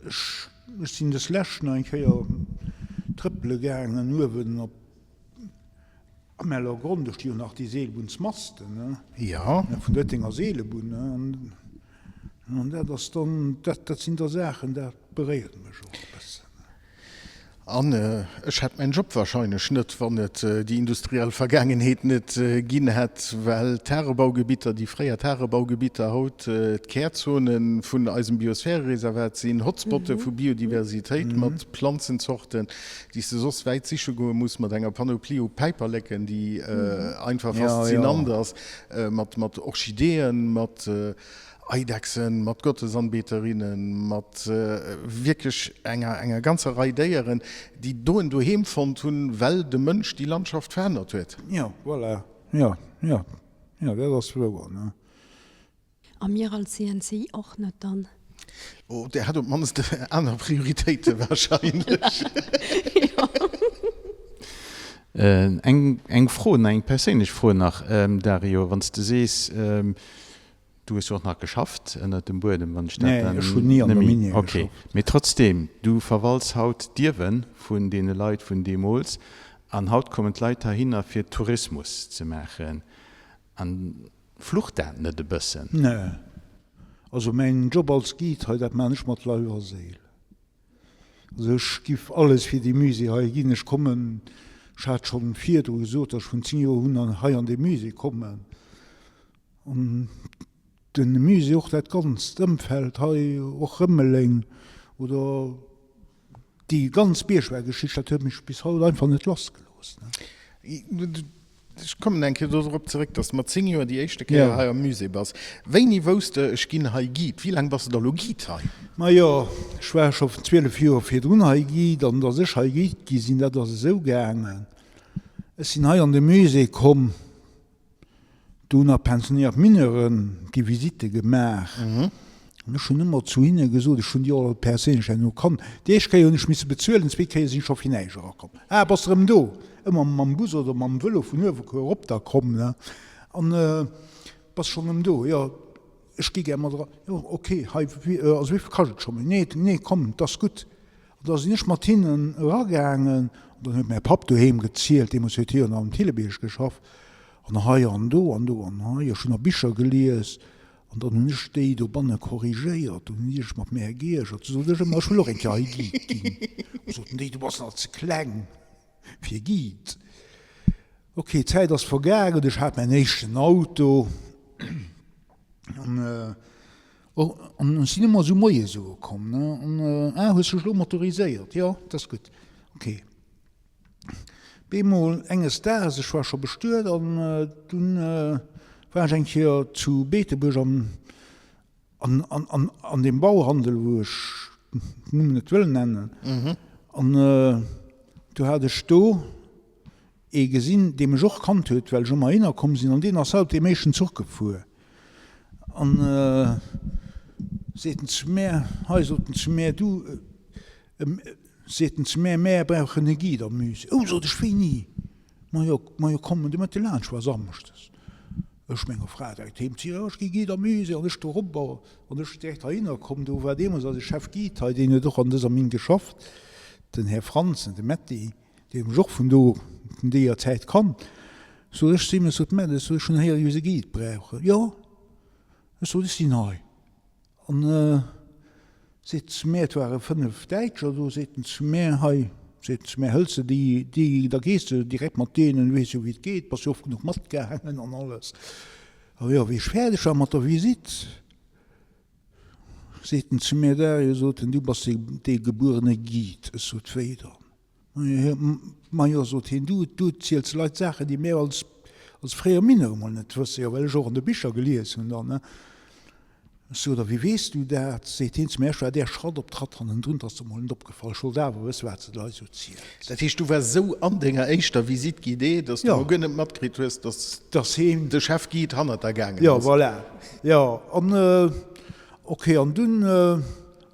ech, ech sinn des Lescht nach eng Kéier trëppele gaangen uewen op Am Ellergronn, do sti jo nach déi Seelbunnsmasten, ne? Jo. Vun der Oettinger Seelebunn, ne? An, an dat ass dann, dat, dat sinn da Saachen, dat beréiert mech och e bëssen. An ech hätt mäin Job wahrscheinlech net, wann et déi industriell Vergaangenheet net ginn hätt, well d'Tagebaugebitter, déi fréier Tagebaugebitter, haut d'Kärzone vun eisem Biosphärereservat sinn, Hotspotte vu Biodiversitéit mat Planzenzorten, déi s de soss wäit siche goe muss, mat enger Panoplie u Päiperleken, déi einfach faszinant ass, mat Orchideeën, mat Eidechsen, mat Gottesanbeterinnen, mat wierklech enger ganzer Rei Déieren, déi do en Doheem fonnt hunn, well de Mënsch déi Landschaft verännert huet. Jo, voilà, jo, jo, jo, dat ass wouer, ne. A mir als CNCI och net dann. Oh, där hat op d'mannst aner Prioritéite wahrscheinlech. Eng Fro, eng perséinlech Fro nach, Dario, wann s de sees, du hues jo och nach geschafft ënnert dem Buedem, wann ech dat dann. Nee, ech hunn ni an der Minière geschafft. Okay, mee trotzdeem, du verwalts haut d'Ierwe vun deene Leit vun deemools an haut kommen d'Leit heihinner fir Tourismus ze maachen an Flucht dat net e bëssen? Nee. Also mäin Job als Guide hei, dat maan ech mat Leif a Séil. Also ech giff alles fir dee Musée hei ginn. Ech kommen, ech hat schonn virdru gesot, datt ech vun 10 Joer un hei an dee Musée kommen. An de Musée, och dat ganzt Ëmfeld hei, och Rëmeleng oder Déi ganz Biergwäigeschicht, dat huet mech bis haut einfach net lassgelooss. Ech kommen eng Kéier dodrop zeréck, dass de mat 10 Joer déi éischte Kéier hei am Musée bass. Wéini wousst de, ech ginn hei Guide? Wéi laang bass de da lo Guide hei? Majo, ech war scho 12 Joer virdrun hei Guide an dass ech hei Guide gi sinn, dat ass esou gaangen, Ech sinn hei an de Musée komm, Do hunn nach pensionéiert Mineuren déi Visitte gemaach. An ech hunn ëmmer zu hinne gesot, ech hunn déi all perséinlech herno kannt, déi éischt Kéier hunn ech misse bezuelen, zweet Kéier sinn ech scho fir näischt erakomm. Ah, bass de rëm do? Ëmmer mam Bus oder mam Vëlo vun Uewerkuer erop da komm, ne? An bass schonn erëm do? Jo, ech gi gär mat era. Jo, ok, hei, also wéivill kascht et scho méi? Nee, nee, komm, 't ass gutt. An da sinn ech mat hinnen eragaangen, an dann huet mäi Papp doheem gezielt, deemools huet hie jo nach um Thillebiërg geschafft, an hei an do an do an hei, ech hunn nach Bicher gelies, an dann hunn ech déi dobanne korrigéiert, dunn hunn déi sech mat mär geiergert, du sot ech ëmmer, ech wëll och eng Kéier hei Guide ginn. Da soten déi, du bass nach ze kleng fir Guide. Ok, d'Zäit ass vergaangen, ech hat mäin éischten Auto, an Oh, an ech sinn ëmmer esou moies ugekomm, ne, an, ah, hues dech elo motoriséiert? Jo, dat ass gutt. Ok. Bemol enges Daags, ech war scho bestuet, an dunn war ech eng Kéier zu Beetebuerg an, an, an, an, an deem Bauhandel, wou ech den Numm net wëll nennen, an du hat ech do ee gesinn, dee mech och kannt huet, well ech ëmmer heihinner komm sinn, an deen ass haut deem éischten Zuch gefuer. An seet en zu mär, hei, sot en zu mär, du, seet en zu mär, mär brauchen e Guide am Musée. Oh, sot ech, wéini? Majo, majo, komm de Mëtte laanscht, war samschdes. Ech menger Fra direkt heem, si, jo, ech gi Guide am Musée, an ech do erop, an ech direkt heihinner komm. Do war deemools eise Chef Guide hei, deen huet och an dëser Minn geschafft, den Här Franzen, de Metty. Deen mech och vun do, vun deeër Zäit kannt, sot, ech sinn, sot d'Mädel, sot, ech hunn héieren, déi se Guide brauchen. Jo, ech sot, ech sinn hei. An seet zu mär, et ware 5 Däitscher do, seet en zu mär, hei, seet en zu mär, hëls de déi, déi, da gees de direkt mat deenen, du weess jo wéi et geet, bass jo oft genuch matgaangen an alles. A jo, wéi ech fäerdeg war mat der Visitt, seet en zu mär, Dario, sot en, du bass dee gebuerene Guide. Ech sot, wéi dann? Majo, sot hien, du, du ziels de Leit Saachen, déi mir als, als fréier Mineur emol net wëssen, jo, well ech och an de Bicher gelies hunn dann, ne. Ech sot, A wéi weess du dat? Seet hien zu mir, Ech war där Schratt op Tratt hannendrun, 't ass der mol net opgefall. Ech wollt awer wëssen, wat s de der hei sou ziels. Dat heescht, du waars esou an denger éischter Visite guidée, dass du mol guer net matkritt hues, dass de Chef Guide hannert der gaangen ass. Jo, voilà. Jo, an ok, an dunn,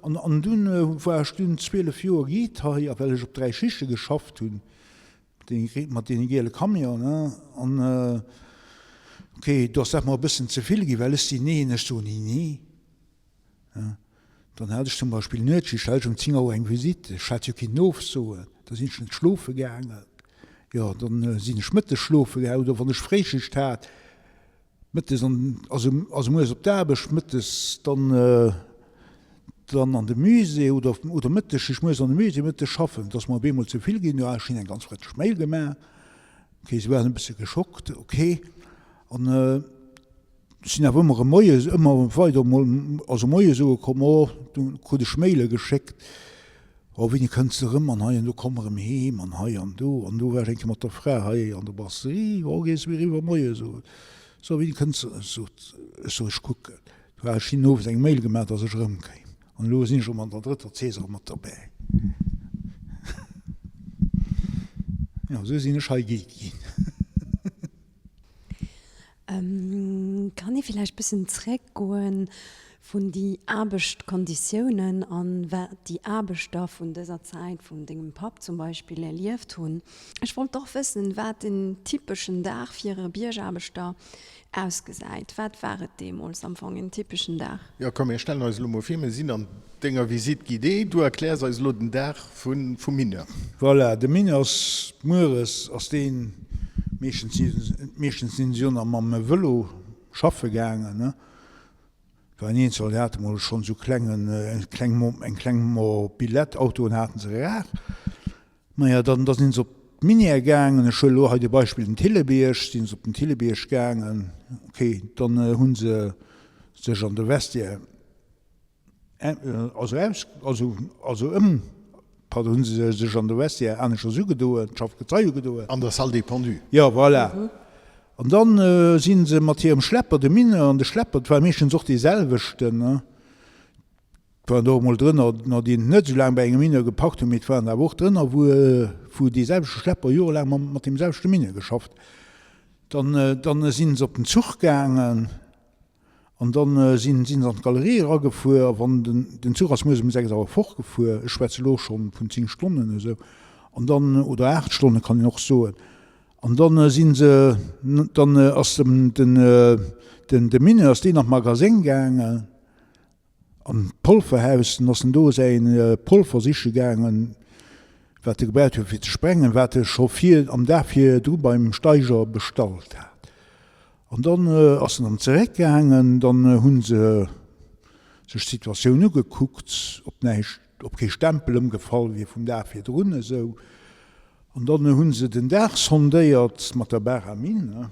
an dunn war ech dunn 12 Joer Guide hei, a well ech op 3 Schichte geschafft hunn, Mat deene giele Camionen an ok, do ass dat mer e bëssen ze vill ginn, well ech sinn neen, ech soen ni nee. Dann hat ech zum Beispill Nuetsschicht, hat ech um 10 Auer eng Visite, ech hat jo keen ofsoen, da sinn ech net schlofe gaangen. Jo, dann sinn ech mëttes schlofe gaangen oder wann ech Fréischicht hat, Mëttes an, also, also mueres op d'Aarbecht, mëttes dann, dann an de Musée oder, oder Mëttesschicht, mueres an de Musée, mëttes schaffen. Et ass mer op eemol ze vill ginn. Jo, ech hunn eng ganz frëndlech Mail gemaach. Ok, se waren e bësse geschockt, ok. An sinn awer ëmmer erëm moies, ëmmer weider mol, also moies ugekomm, oh, du krut ech Maile geschéckt, Oh, wéini kënns de erëm? An hei an do, komm erëm heem an hei an do. An do war ech eng Kéier mat der Fra hei an der Brasserie. Oh, gees du eriwwer? Moie, sot So, wéini kënns de? Sot ech, so, ech kucken. Du hat ech hinnen owes eng Mail gemaach, dass ech erëmkéim. An elo sinn ech erëm an der drëtter Saison mat derbäi. Jo, esou sinn ech hei Guide ginn. Kann ee villäicht bëssen zréckgoen vun déi Aarbeschtkonditiounen an wat déi Aarbechter vun dëser Zäit, vun dengem Papp zum Beispill, erlieft hunn? Ech wollt och wëssen, wat en typeschen Dag fir e Biergaarbechter ausgesäit. Wat war et deemools am Fong, en typeschen Dag? Jo, komm, mir stellen eis elo mol vir, mir sinn an denger Visite guidée. Du erkläers eis elo den Dag vum Mineur. Voilà, de Mineur ass mueres ass deen, meeschtens si, meeschtens sinn si jo nach mam Vëlo schaffe gaangen, ne. Et waren eenzel, déi hate mol schonn esou klengen, eng kleng, eng kleng Mobilette, Autoen haten se rar. Maja, dann da sinn se op d'Minière gaangen. Ech huelen elo hei de Beispill den Thillebierg, sinn se op den Thillebierg gaangen. Okay, dann hu se sech an de Vestiaire, also aus, also, also ëm, pardon, hu se sech an de Vestiaire aneschters ugedoen, d'Schaffgezei ugedoen. An der Salle des Pendus. Jo, voilà. An dann si se mat hirem Schlepper, de Mineur an de Schlepper, dat war meeschtens och dee selwechten, ne? Et waren der och emol drënner, déi et net esou laang bei engem Mineur gepackt hunn, mee et waren awer och drënner, wou dee selwechte Schlepper jorelaang mat deem selwechte Mineur geschafft. Dann, dann si se op den Zuch gaangen an da si se an d'Galerie eragefuer. A wann den, den Zuch ass mueres um 6 Auer fortgefuer, ech schwätze elo scho vun 10 Stonnen esou, an dann, oder 8 Stonne kann een och soen, an dann si se, dann ass den, den, de Mineur ass deen an d'Magaséng gaangen An d'Polverhaus, den ass en do säin Polver siche gaangen, wat e gebraucht huet fir ze sprengen, wat e scho vir am Dag virdru beim Steiger bestallt hat. An dann ass en erëm zeréck gaangen, dann hu se sech d'Situatioun ugekuckt, ob näischt, ob kee Stempel ëmgefall wier vum Dag virdrun esou. An dann hu se den Dag sondéiert mat der Barre à mine.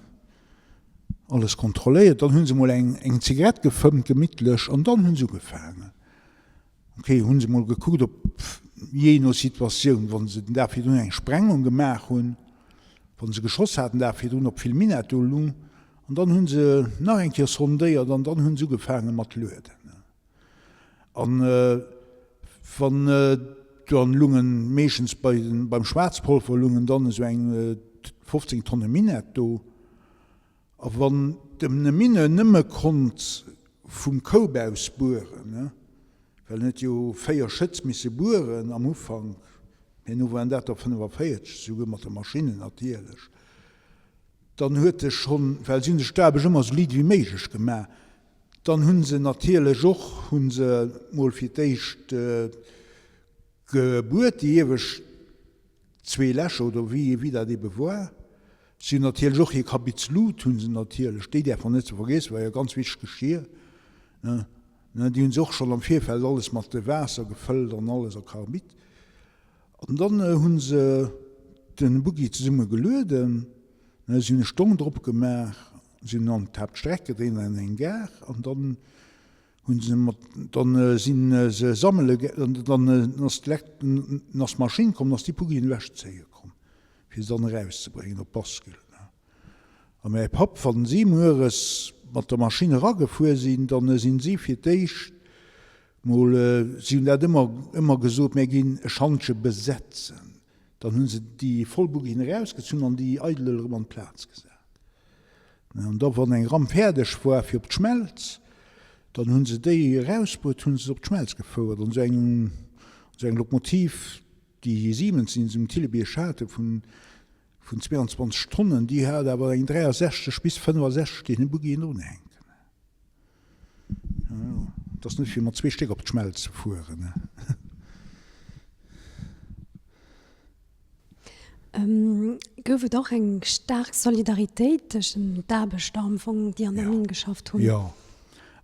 Alles kontrolléiert, dann hunn se mol eng eng Zigarett gefëmmt, gemittlech, an dann hunn se ugefaangen. Ok, hunn se mol gekuckt, ob jee no Situatioun, wann se den Dag virdrun eng Sprengung gemaach hunn, wann se geschoss haten den Dag virdrun, ob vill Minett do lung. An dann hunn se nach eng Kéier sondéiert an dann hunn se ugefaange mat lueden. An wann dann lungen meeschtens bei den, beim Schwaarzpolver lungen dann esou eng 15 Tonne Minett do. A wann de Mineur nëmme konnt vum Koup aus bueren, well en huet jo 4 Schëtz misse bueren am Ufank, herno waren dat der 45, souguer mat de Maschinnen natierlech, dann huet e schonn, well si hunn sech d'Aarbecht ëmmer esou liit wéi méiglech gemaach, Dann hu se natierlech och, hu se mol fir d'éischt gebuert, déi iewescht zwee Lächer oder wéi, wéi dat ebe war. Si hunn natierlech och hir Kabitz-Lut hu se natierlech, déi däerf mer net ze vergiessen, war jo ganz wichteg Geschir, ne, ne, déi hu se och schonn am Virfeld alles mat Waasser gefëllt an alles a Karbid. An dann hu se de Buggi zesumme gelueden, ne, si hunn e Stong drop gemaach, Si hunn an d'Haaptstreck gedréint an eng Gare an dann hunn se mat, dann sinn se sammele, dann ass d'Lekt, dann ass d'Maschinn komm, dann ass déi Puggien ewechzéie komm, fir se dann erauszebréngen op d'Bascule. A mäi Papp, wann si mueres mat der Maschinn eragefuer sinn, dann sinn si fir d'éischt mol, si hunn dat ëmmer, ëmmer gesot, mär ginn e Schantje besetzen. Dann hu se déi voll Buggien erausgezunn an déi eidel erëm an d'Plaz gesat. An da wann eng Ramm fäerdeg war fir op d'Schmelz, dann hu se déi erausbruet, hu se op d'Schmelz gefouert an esou eng, esou eng Lokomotiv, déi Siemens, déi se um Thillebierg hate vun, vun 22 Tonnen, déi hat awer eng 63 bis 65 deene Buggien unhänken. Jo, et ass net fir mat zwee Stéck op d'Schmelz ze fueren. Gouf et och eng staark Solidaritéit tëschent d'Aarbechter am Fong, déi an der Minn geschafft hunn? Jo,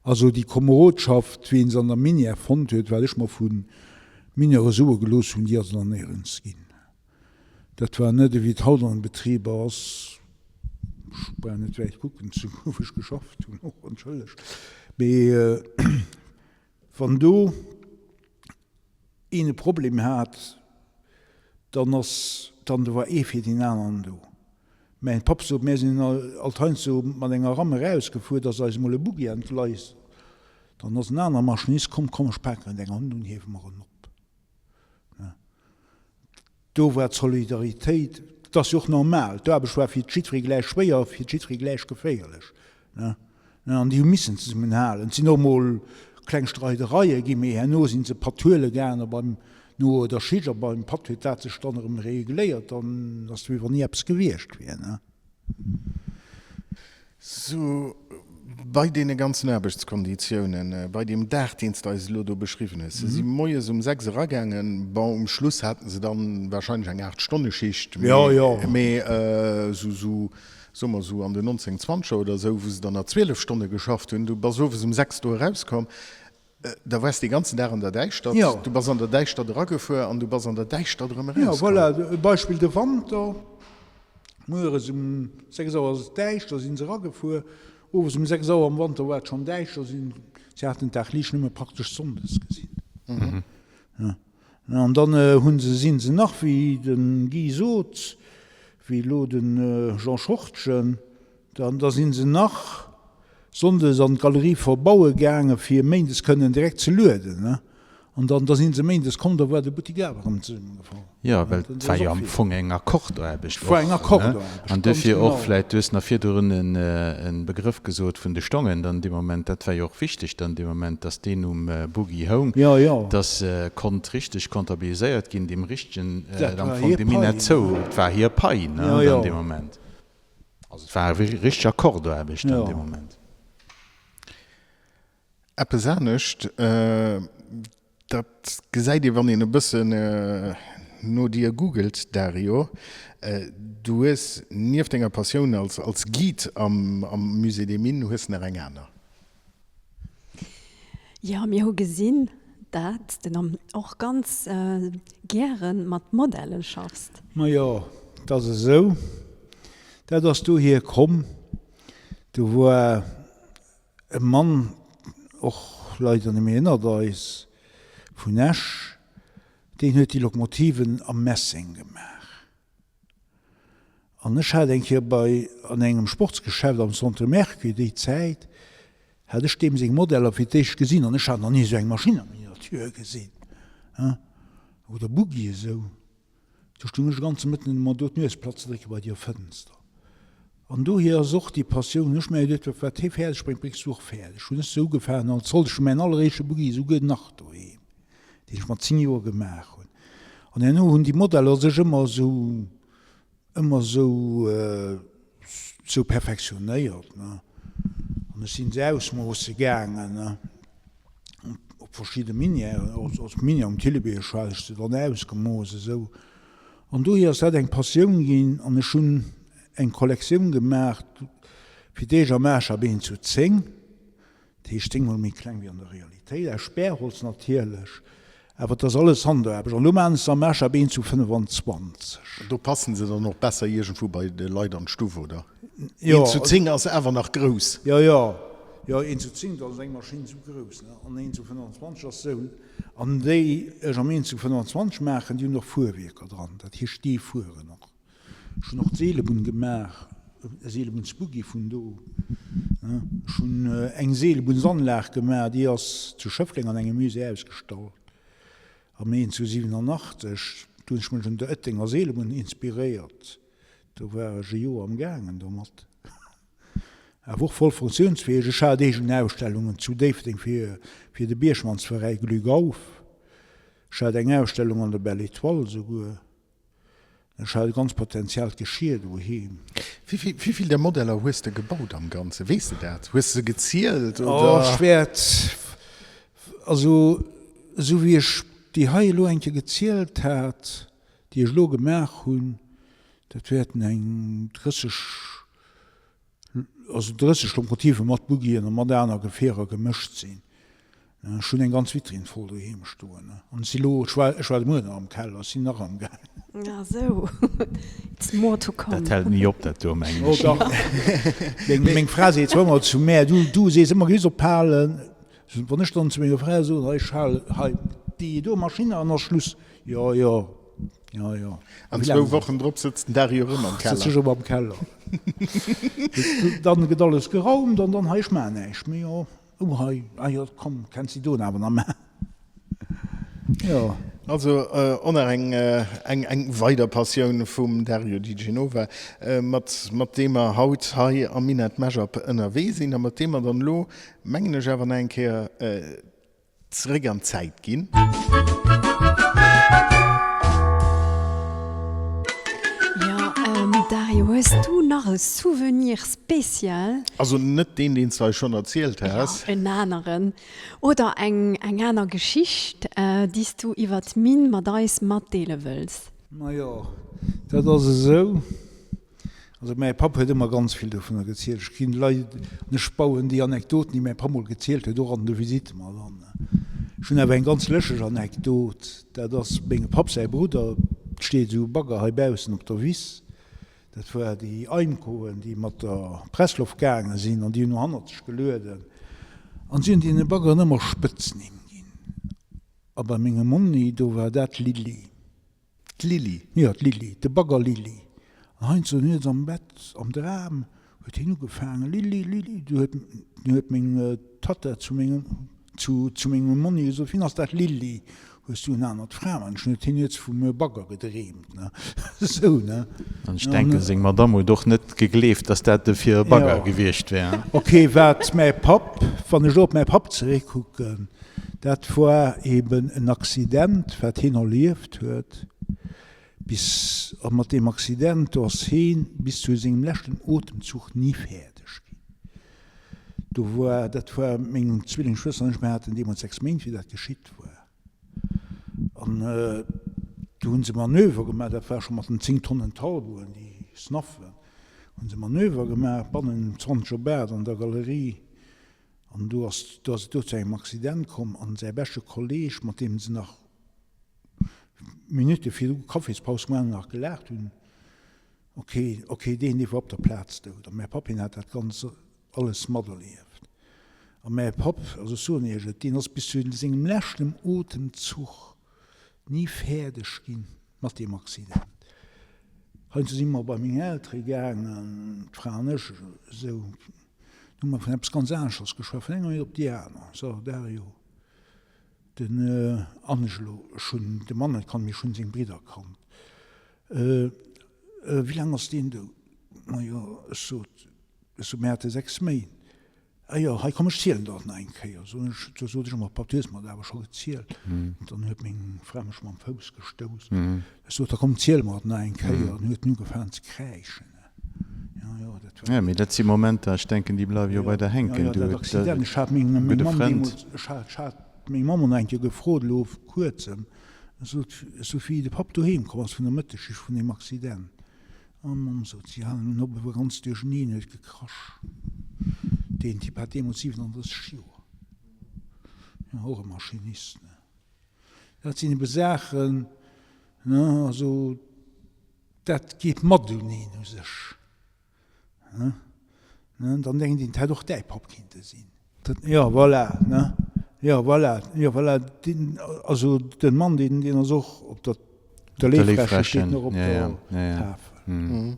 also déi Komerodschaft, wéi een se an der Minn erfonnt huet, wat ech mer vu Mineure soe gelooss hunn, déi ass et nach néierens ginn. Dat war net ewéi et haut an den Betriber ass, ech brauch net wäit kucken zu wou ech geschafft hunn, och entschëllegt, mee wann do een e Problem hat, dann ass, dann do war ee fir deen aneren do. Mäin Papp sot, mär sinn alt heiansdo mat enger Ramm erausgefuer, dass eis emol e Buggi entgleist, dann ass en aner Maschinist komm, komm ech paken et eng Hand un, hiewe mer en op. Do war d'Solidaritéit, dat ass jo och normal, d'Aarbecht war fir jiddweree gläich schwéier, fir jiddweree gläich geféierlech, ne, an déi hu missen zesummenhalen. Et sinn och mol kleng Streidereie ginn, mee herno si se Patt huele gaangen a beim, no der Schicht a beim Patt huet dat sech dann erëm regléiert, dann ass et wéi wann ni eppes gewiescht wier, ne. Sou, bei deene ganzen Aarbechtskonditiounen, bei deem Dag, deen s de eis elo do beschriwwen hues, se si moies um 6 eragaangen, bon, um Schluss haten se dann wahrscheinlech eng Aacht-Stonne-Schicht, mee sou, sou, soe mer sou an den 19, zwanzeger oder sou, wou se dann nach 12 Stonne geschafft hunn, du bass owes um 6 do erauskomm, da waars dee ganzen Dag an der Däischtert, du bass an der Däischtert eragefuer an du bass an der Däischtert erëm erauskomm. Jo, voilà, e Beispill, de Wanter. Mueres um 6 Auer ass et däischter, sinn se eragefuer. Owes um 6 Auer am Wanter war et schonn däischter, sinn, si haten d'Dagliicht nëmme praktesch sonndes gesinn. An dann hunn se, sinn se nach, wéi de Guy sot, wéi elo de Jean Schortgen, dann, da sinn se nach sonndes an d'Galerie verbaue gaange fir méindes kënnen direkt ze lueden. An dann, da si se méindes komm, da war de Buttik awer erëm zesummegefall. Jo, well et war jo am Fong eng Akkordaarbecht och. War eng Akkordaarbecht, An duerfir och vläicht, du hues nach virdrun e Begrëff gesot vun de Stongen dann dee Moment, dat war jo och wichteg dann dee Moment, dass deen um Buggi houng, dass konnt richteg comptabiliséiert ginn, deem richtegen, am Fong dem Minett zou, et war hir Pai, ne, dann dee Moment. Also et war eng richteg Akkordaarbecht dann dee Moment. Eppes anescht, dat gesäit ee wann een e bëssen no dir googelt, Dario, du hues nieft denger Passioun als Guide am Musée des Mines hues nach eng aner. Jo, mir hu gesinn, dat de och ganz gäre mat Modelle schaffs. Majo, 't ass esou, dat ass dohier komm, do war E Mann, och leider net méi ënnert eis, vun Esch, deen huet déi Lokomotiven am Messeng gemaach. An ech hat eng Kéier bei, an engem Sportsgeschäft am Centre Mercury déi Zäit, hat ech deem seng Modeller fir d'éischt gesinn an ech hat nach ni esou eng Maschinn am Miniature gesinn, oder Buggy esou. Du stung ech e ganze Mëtten ëmmer do d'Nues platt ze drécke bei dir Fënster. An dohier ass och déi Passioun. Ech mengen, dat wat hie fäerdeg bréngt, bréngs du och fäerdeg. Hunn ech sou ugefaangen als sollt. Ech hu mäin alleréischte Buggy esouguer nach doheem, deen ech mat 10 Joer gemaach hunn. An herno hunn déi Modeller sech ëmmer esou, ëmmer esou, esou perfektionéiert, ne. An ech sinn se ausmoosse gaangen, ne. Op verschidde Minièren, op Minière um Thillebierg hat ech se dann ausgemooss esou. An dohier ass dat eng Passioun ginn an ech hunn eng Kollektioun gemaach fir d'éischt am Maaschtap 1 zu 10, dat heescht 10 mol méi kleng wéi an der Realitéit, aus Spärholz natierlech, awer et ass alles Handaarbecht. An elo maachen ech se am Maaschtap 1 zu 25. Do passen se dann och besser iergendwou bei de Leit an d'Stuff, oder? 1 zu 10 ass awer nach grouss. Jo, jo, jo, 1 zu 10, dat ass eng Maschinn esou grouss, ne? An 1 zu 25 ass esou. An déi ech am 1 zu 25 maachen, déi hunn och Fuerwierker dran, dat heescht, déi fueren och. Ech hunn och d'Seelebunn gemaach. E Seelebunnsbuggy vun do. Ech hunn eng Seelebunnsanlag gemaach, déi ass zu Schëffleng an engem Musée ausgestallt. Am 1987, do hunn ech mech un der Ëttenger Seelebunn inspiréiert. Do war ech e Joer am gaangen domat. Awer och voll funktiounsfäeg. Ech hat eegen Ausstellungen zu Déifferdeng fir de Biergmannsveräi Glück auf. Ech hat eng Ausstellung an der Belle Etoile esouguer. Ech hat e ganz potenziellt Geschir doheem. Wéi vill där Modeller hues de gebaut am Ganzen? Weess de dat? Hues de se gezielt oder? Oh, ech wäert, also esou wéi ech déi hei elo eng Kéier gezielt hat, déi ech elo gemaach hunn, dat wäerten eng 30, also 30 Lokomotive mat Buggien a mat aner Gefierer gemëscht sinn. Ech hunn eng ganz Vitrinn voll doheem stoen an ech si lo, ech war, ech war de Mueren nach am Keller, ech sinn nach am gaangen. Ah sou, it's more to come. Dat hält ni op, dat do, mengen ech. Oh dach, meng, meng Fra seet zwar ëmmer zu mär, du, du sees ëmmer, gees ophalen. Wann ech dann zu menger Fra soen, hei ech hal hei déi do Maschinn an ass Schluss, jo, jo. Jo, jo. An zwou Wochen drop sëtzt den Dario erëm am Keller. Sëtz ech erëm am Keller. Dann gëtt alles geraumt an dann, hei, ech maachen näischt méi. Jo, oh hei, ah jo, komm, kenns déi doen awer nach maachen. Jo. Also och nach eng, eng, eng weider Passioun vum Dario Di Genova, mat, mat deem mer haut hei am Minett Mashup ënnerwee sinn a mat deem mer dann elo, mengen ech, awer nach eng Kéier Zeréck an d'Zäit ginn. Jo, Dario, hues du nach e Souvenir spécial? Also net deen, deen s du eis schonn erzielt has. Jo, en aneren. Oder eng eng aner Geschicht, déi s du iwwer d'Minn mat eis matdeele wëlls? Majo, dat ass esou. Also mäi Papp huet ëmmer ganz vill dovunner gezielt. Ech ginn Leit an ech bauen déi Anekdoten, déi mäi Papp mol gezielt huet, och an de Visitte mat an. Ech hunn awer eng ganz lëscheg Anekdot, dat ass mengem Papp säi Brudder, et steet esou e Bagger hei baussen op der Wiss, dat war déi Eimkoen, déi mat der Pressloft gaange sinn an déi hunn no hannert sech gelueden an si hunn deene Baggeren ëmmer Spëtznimm ginn. A bei mengem Monni, do war dat Lilli. D'Lilli? Jo, d'Lilli, de Bagger Lilli. An heiansdo nuets am Bett, am Dram, huet hien ugefaangen, Lilli, Lilli. Du huet, du huet meng Tatta zu mengem, zu, zu mengem Monni gesot, Wien ass dat Lilli? Hues du en anert Framännchen? Huet hien nuets vum Bagger gedreemt, ne? Esou, ne? An ech denken, seng Madamm huet och net gegleeft, dass dat fir e Bagger gewiescht wär. Ok, wat mäi Papp, wann ech elo op mäi Papp zeréckkucken, Dat war eben en Accident, wat hien erlieft huet, bis, a mat deem Accident do ass hien bis zu sengem leschten Otemzuch ni fäerdeg ginn. Do war, dat war meng Zwillingsschwëster an ech, mir haten deemools 6 Méint, wéi dat geschitt war. An do hu se Manöver gemaach, dat war scho mat den 10 Tonnen Talboen, déi Snaffen, hu se Manöver gemaach bannen 20 op 8 an der Galerie. An do ass do ass et do zu engem Accident komm an säi beschte Kolleg, mat deem se nach Minutte virdru Kaffispaus gemaach hunn, nach gelaacht hunn, ok, ok, deen, dee war op der Plaz dout. A mäi Papp, hien hat dat Ganzt alles materlieft. A mäi Papp, also ech soen Iech et, deen ass bis zu sengem leschten Otemzuch ni fäerdeg ginn mat deem Accident. Heiansdo si mer bei meng Eltere gaangen, d'Fra an ech, esou, Du hu mer vun eppes ganz aneschters geschwat, vun enger Minutt op déi aner. So, Dario, den Angelo, ech hunn de Mann net kannt, mee ech hunn seng Bridder kannt. Wéi laang ass deen dout? Majo, ech sot, ech sot, mir hate 6 Méint. Ah jo, hei komm, ech zielen der et nach eng Kéier. Soen ech, du sot ech ëmmer, Papp, du hues mer et awer scho gezielt. Dann huet meng Fra mech mam Fouss gestouss. Ech sot, da komm, ziel mer et nach eng Kéier. An huet en ugefaangen ze kräischen. Ja, mee dat si Momenter, ech denken, déi bleiwe jo bei der hänken. Jo, dat Accident, ech hat meng Mamm deemools, ech hat meng Mamm och nach eng Kéier gefrot, elo vu kuerzem, ech sot, ech sot, wéi de Papp doheem komm ass vun der Mëttesschicht vun deem Accident, an d'Mamm sot, si halen en op, e war ganz duercheneen, huet gekrasch. Deen Typ hat deemools 37 Joer, jo, och e Maschinist, ne. Dat sinn ebe Saachen, ne, also. Dat geet mat un een u sech, ne? Dann denkt een, 't hätt och däi Papp kinnte sinn. Jo, voilà, ne? Jo, voilà, jo, voilà. Deen, also de Mann, deen, deen ass och op der, der Léiffräche steet nach op der Tafel.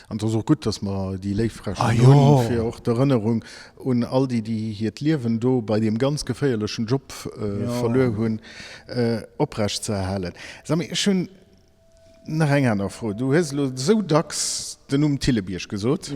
An et ass och gutt, dass mer déi Léiffrächen hunn, fir och d'Erënnerung un all déi, déi hiert Liewen do bei deem ganz geféierlechen Job verluer hunn, oprechtzeerhalen. Samy, ech hunn nach eng aner Fro. Du hues elo esou dacks den Numm Thillebierg gesot.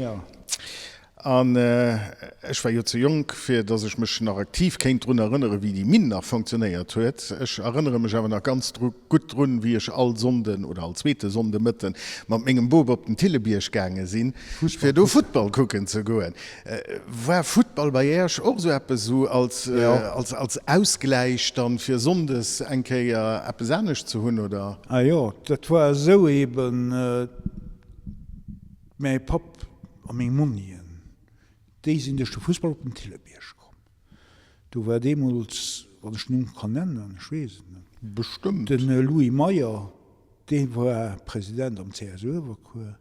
An ech war jo ze jonk, fir datt ech mech nach aktiv kéint drun erënneren, wéi déi Minn nach fonctionnéiert huet. Ech erënnere mech awer nach ganz gutt drun, wéi ech all Sonnden oder all zweete Sonndemëtten mat mengem Bop op den Thillebierg gaange sinn, fir do Futtball kucken ze goen. War Futtball bei Äerch och esou eppes, esou als, als Ausgläich dann, fir sonndes eng Kéier eppes anescht ze hunn, oder? Ah jo, dat war esou eben. Mäi Papp a meng Monnien, déi sinn duerch de Fussball op den Thillebierg komm. Do war deemools, wann ech den Numm kann nennen, ech weess et net, Bestëmmt. de Louis Meyer, dee war President am CS Uewerkuer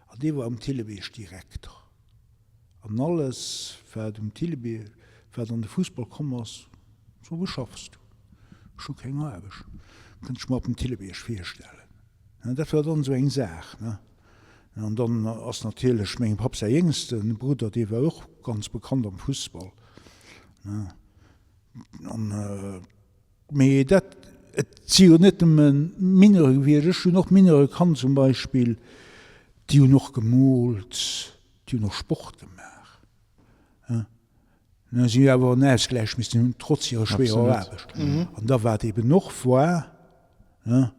an dee war um Thillebierg Direkter. An alles, wat um Thillebierg, wat an de Fussball komm ass, so, Wou schaffs du? Ech hu keng Aarbecht. Kënnt ech mer op dem Thillebierg virstellen. Dat war dann esou eng Saach, ne. An dann ass natierlech mengem Papp säi jéngste Brudder, dee war och ganz bekannt am Fussball, ne. An, mee dat, et si jo net nëmme Mineure gewiescht, ech hunn och Mineure kannt zum Beispill, déi hunn och gemoolt, déi hunn och Sport gemaach, ne. Si hunn awer en Ausgläich missen hunn, trotz hirer schwéierer Aarbecht. An da wat eben och war, ne,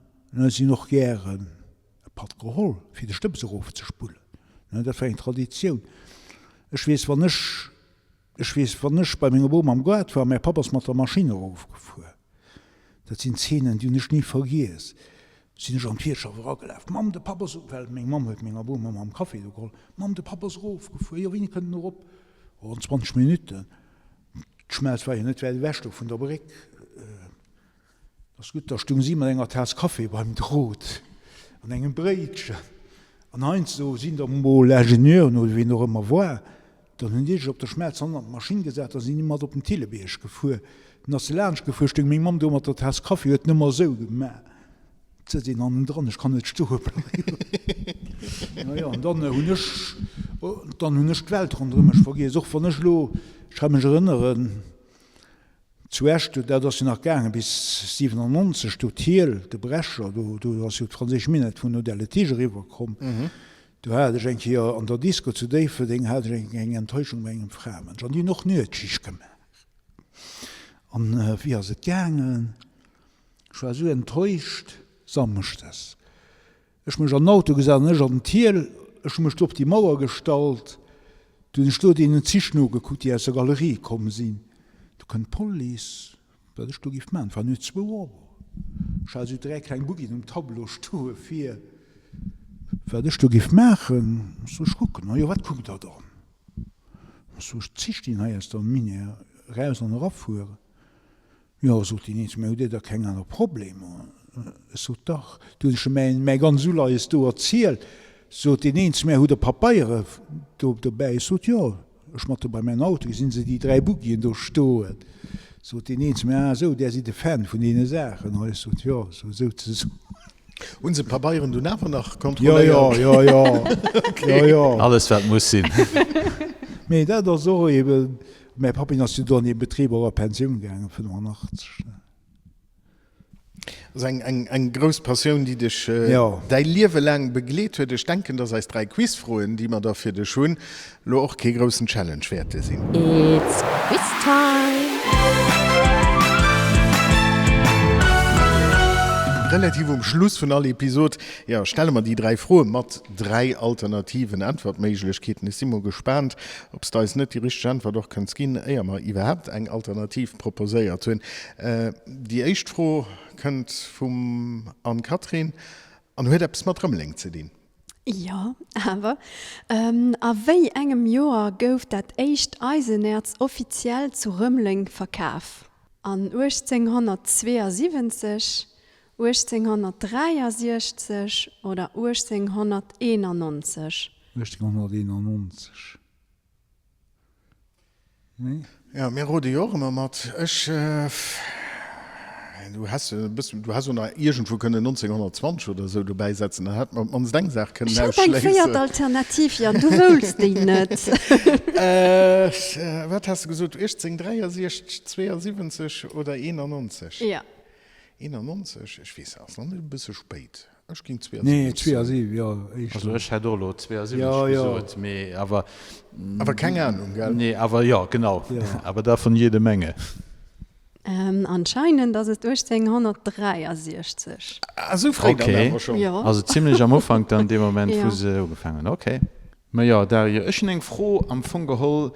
si hunn och gären e Patt geholl, fir de Stëbs erofzespullen. Dat war eng Traditioun. Ech weess, wann ech, ech weess, wann ech bei menger Bom am Gaart war, mäi Papp ass mat der Maschinn erofgefuer. Dat sinn Zeenen, déi hunn ech ni vergiess. Sinn ech an d'Wirtschaft eragelaf, Mamm, de Papp ass, well meng Mamm huet menger Bom ëmmer am Café do geholl, Mamm, de Papp ass erofgefuer, jo, wéini kënnt en erop? Ronn 20 Minutten. D'Schmelz war jo net wäit ewech do vun der Bréck. Ass gutt, da stung si mat enger Taass Kaffi beim Drot an engem Bréitchen. An heiansdo sinn da mol Ingenieuren oder wien och ëmmer war, dann hunn déi sech op der Schmelz hannen an d'Maschinn gesat, da sinn déi mat op den Thillebierg gefuer. Dann ass se laanscht gefuer, stoung meng Mamm do mat der Taass Kaffi, huet nëmmer esou gemaach, Et sëtzt een hannendran, ech kann net stoe bleiwen. Naja, an dann hunn ech, dann hunn ech d'Welt ronderëm mech vergiess. Och wann ech elo, ech ka mech erënneren, Zu Esch, dat ass jo nach gaange bis 97, do d'Hiel, de Brecher, do do ass jo d'franséisch Minett vun Odelle-Tige eriwwer komm. Do hat ech eng Kéier an der Disco zu Déifferdeng hat ech eng eng Enttäuschung bei engem Framënsch an déi hunn och Nuetsschicht gemaach. An wéi ass et gaangen? Ech war esou enttäuscht samschdes. Ech mech an den Auto gesat an ech an den Thiel. Ech hu mech do op déi Mauer gestallt. Du hunn ech do deenen Zich nogekuckt, déi aus der Galerie komm sinn. Du kënnt d'Police, wat ech do giff maachen. Et war nuets zwou Auer. Ech hat esou 3 kleng Buggien um Tableau stoe fir wat ech do giff maachen. Ech sot, ech kucken. A jo, wat kuckt Der dann? Ech sot, d'Zich, déi hei aus der Minière eraus an erafueren. Jo, sot deen een zu mir, hutt Dir da keng aner Problemer? Ech sot, Dach. Du hunn ech em mäin, mäi ganz Uleies do erzielt. Sot deen een zu mir, Hutt Der Papeiere do dobäi? Ech sot, Jo. Ech mat do bei mäin Auto, gesinn se déi 3 Buggien do stoen. Sot deen een zu mir, Ah esou, Där sidd e Fan vun deene Saachen hei? Ech sot, Jo, sou souzesoen. Hunn se d'Pabeieren dunn awer nach kontrolléiert? Jo, jo, jo, jo, jo. Alles wat muss sinn. Mee dat ass och eben, Mäi Pappin ass jo do an deem Betrib och a Pensioun gaangen, 85. Ass eng, eng, eng grouss Passioun, déi dech däi Liewe laang begleet huet. Ech denken, dass eis 3 Quizfroen, déi mer da fir dech hunn, lo och kee groussen Challenge wäerte sinn. It's Quiz Time! Relativ um Schluss vun all Episod, jo, stelle mer déi 3 Froe mat 3 alternativen Äntwertméiglechkeeten. Ech si mol gespaant, Ob s de eis net déi richteg Äntwert och kënns ginn, éier mer iwwerhaapt eng Alternativ proposéiert hunn. Déi éischt Fro kënnt vum Anne-Catherine an huet eppes mat Rëmeleng ze dinn. Jo, awer a wéi engem Joer gouf dat éischt Eisenäerz offiziell zu Rëmeleng verkaf? An 1872, 1863 oder 1891? 1891, nee? Jo, mir rode jo och ëmmer mat. Ech, Du häss e bëssen, du häss och nach iergendwou kënnen 1920 oder esou dobäi setzen, dann hätt mer op d'mannst eng Saach kënnen Ech hat eng ausschléissen. véiert Alternativ, Yann, du woults déi net. Wat has de gesot, 1863, 72 oder 91? Jo. 91? Ech weess, ass nach net e bësse spéit? Ech géing 72 Nee, 72, jo, éischter. Also ech hätt och elo 72 Jo, jo. gesot, mee awer. Awer keng Ahnung, gell? Nee, awer jo, genau. Jo. Awer davon jede Menge. Anscheinend ass et 1863. Ah, esou fréi dann Okay. awer schonn. Jo. Also zimlech am Ufank dann, dee Moment, Jo. wou se ugefaangen hunn. Okay. Majo, Dario, ech hunn eng Fro am Fong geholl.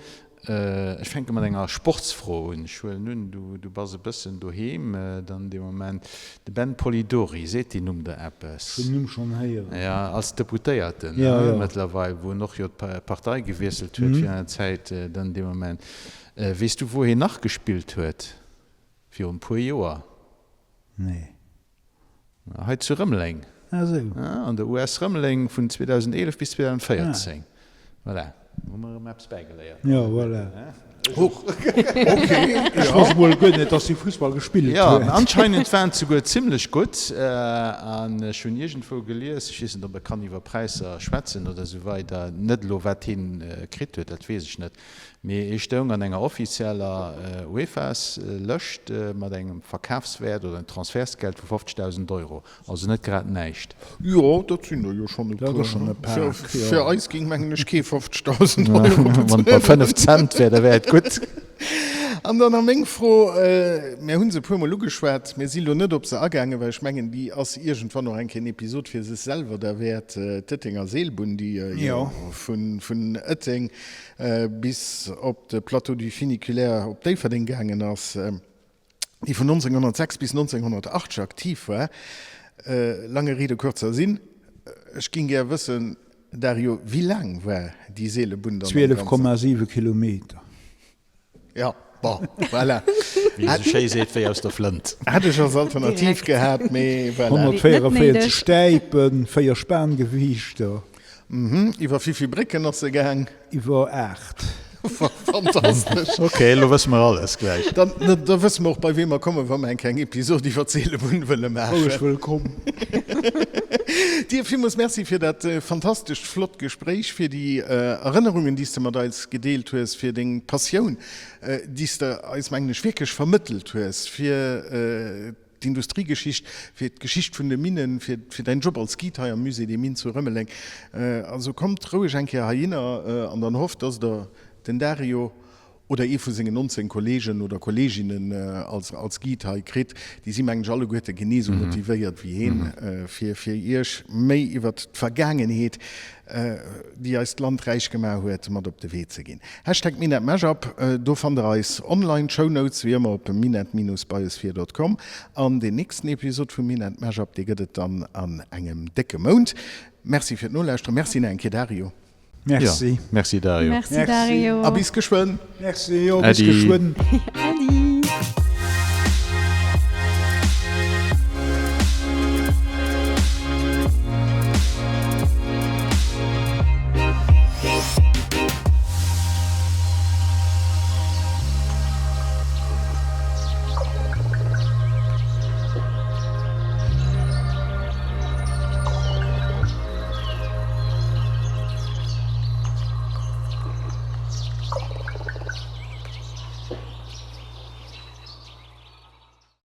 Ech fänke mat enger Sportsfro un. Ech huelen un, du, du bass e bëssen doheem dann dee Moment. De Ben Polidori, seet deen Numm der eppes? Ech hunn den Numm schonn héieren. Jo, als Deputéierten, Jo, jo. mëttlerweil, wou en och jo d'Partei gewiesselt huet virun enger Zäit dann dee Moment. Weess du, wou hien nach gespillt huet virun e puer Joer? Nee. Hei zu Rëmeleng. Ah sou. An der US Rëmeleng vun 2011 bis 2014. Voilà, hu mer erëm eppes bäigeléiert. Jo, voilà. Ech och. Okay, Ech wosst mol guer net, dass hie Fussball gespillt Jo, huet. anscheinend war en souguer zimlech gutt. An ech hunn iergendwou gelies, ech weess net, ob e kann iwwer Präisser schwätzen oder esou weider, net elo wat hien kritt huet, dat weess ech net, Mee e stoung an enger offizieller UEFA-Lëscht mat engem Verkafswäert oder engem Transfertsgeld vu 50.000 Euro. Also net grad näischt. Jo, dat sinn der jo schonn e Dat ass schonn e puer. Pak, jo. Fir eis géing, mengen ech, kee 50.000 Euro Wann et bei bezuelen. 5 Cent wär, da wär et gutt. An dann nach meng Fro, Mir hu se e puermol ugeschwat, mir si lo net op se agaangen, well ech mengen, déi ass iergendwann och eng Kéier en Episod fir sech selwer derwäert, d'Ëttenger Seelbunn, déi jo vun Ëtteng bis op de Plateau du Funiculaire op Déifferdeng gaangen ass, déi vun 1906 bis 1980 aktiv war. Lange Rede, kurzer Sinn, ech géing gär wëssen, Dario, wéi laang war déi Seelebunn dann am Ganzen? 12,7 Kilometer. Ja, bon, voilà. Wéi ee sou schéi seet, wéi aus der Flënt. Hätt ech als Alternativ gehat, mee voilà. 144 Stäipen, 4 Spangewiichter. Mhm, iwwer wéivill Brécken ass se gaang? Iwwer 8. Fantastesch. Ok, elo wësse mer alles gläich. Dann, da wësse mer och, bei wee mer kommen, wa mer eng kleng Episod iwwer d'Seelebunn wëlle maachen. Roueg wëllkomm. Dir villmools Merci fir dat fantastescht flott Gespréich, fir déi Erënnerungen, déi s de mat eis gedeelt hues, fir deng Passioun, déi s de eis, mengen ech, wierklech vermëttelt hues, fir d'Industriegeschicht, fir d'Geschicht vun de Minnen, fir fir däin Job als Guide hei am Musée des Mines zu Rëmeleng. Also kommt roueg eng Kéier heihinner an dann hofft, dass der den Dario oder ee vu sengen 19 Kollegen oder Kolleginnen als als Guide hei kritt, déi si mengen ech alleguerte genee esou motivéiert wéi heen, fir fir iech méi iwwert d'Vergaangenheet, déi eist Land räich gemaach huet, mat op de Wee ze ginn. Hashtag MinetMashup, do fannt der eis online, Shownotes wéi ëmmer op minett-biosphere.com an deen nächsten Episod vum MinetMashup, dee gëtt et dann an engem décke Mount. Merci fir d'Nolauschteren, Merci nach eng Kéier Dario. Merci. Ja, merci Dario. Merci Dario. A bis geschwënn. Merci, jo, bis Äddi. geschwënn. Äddi.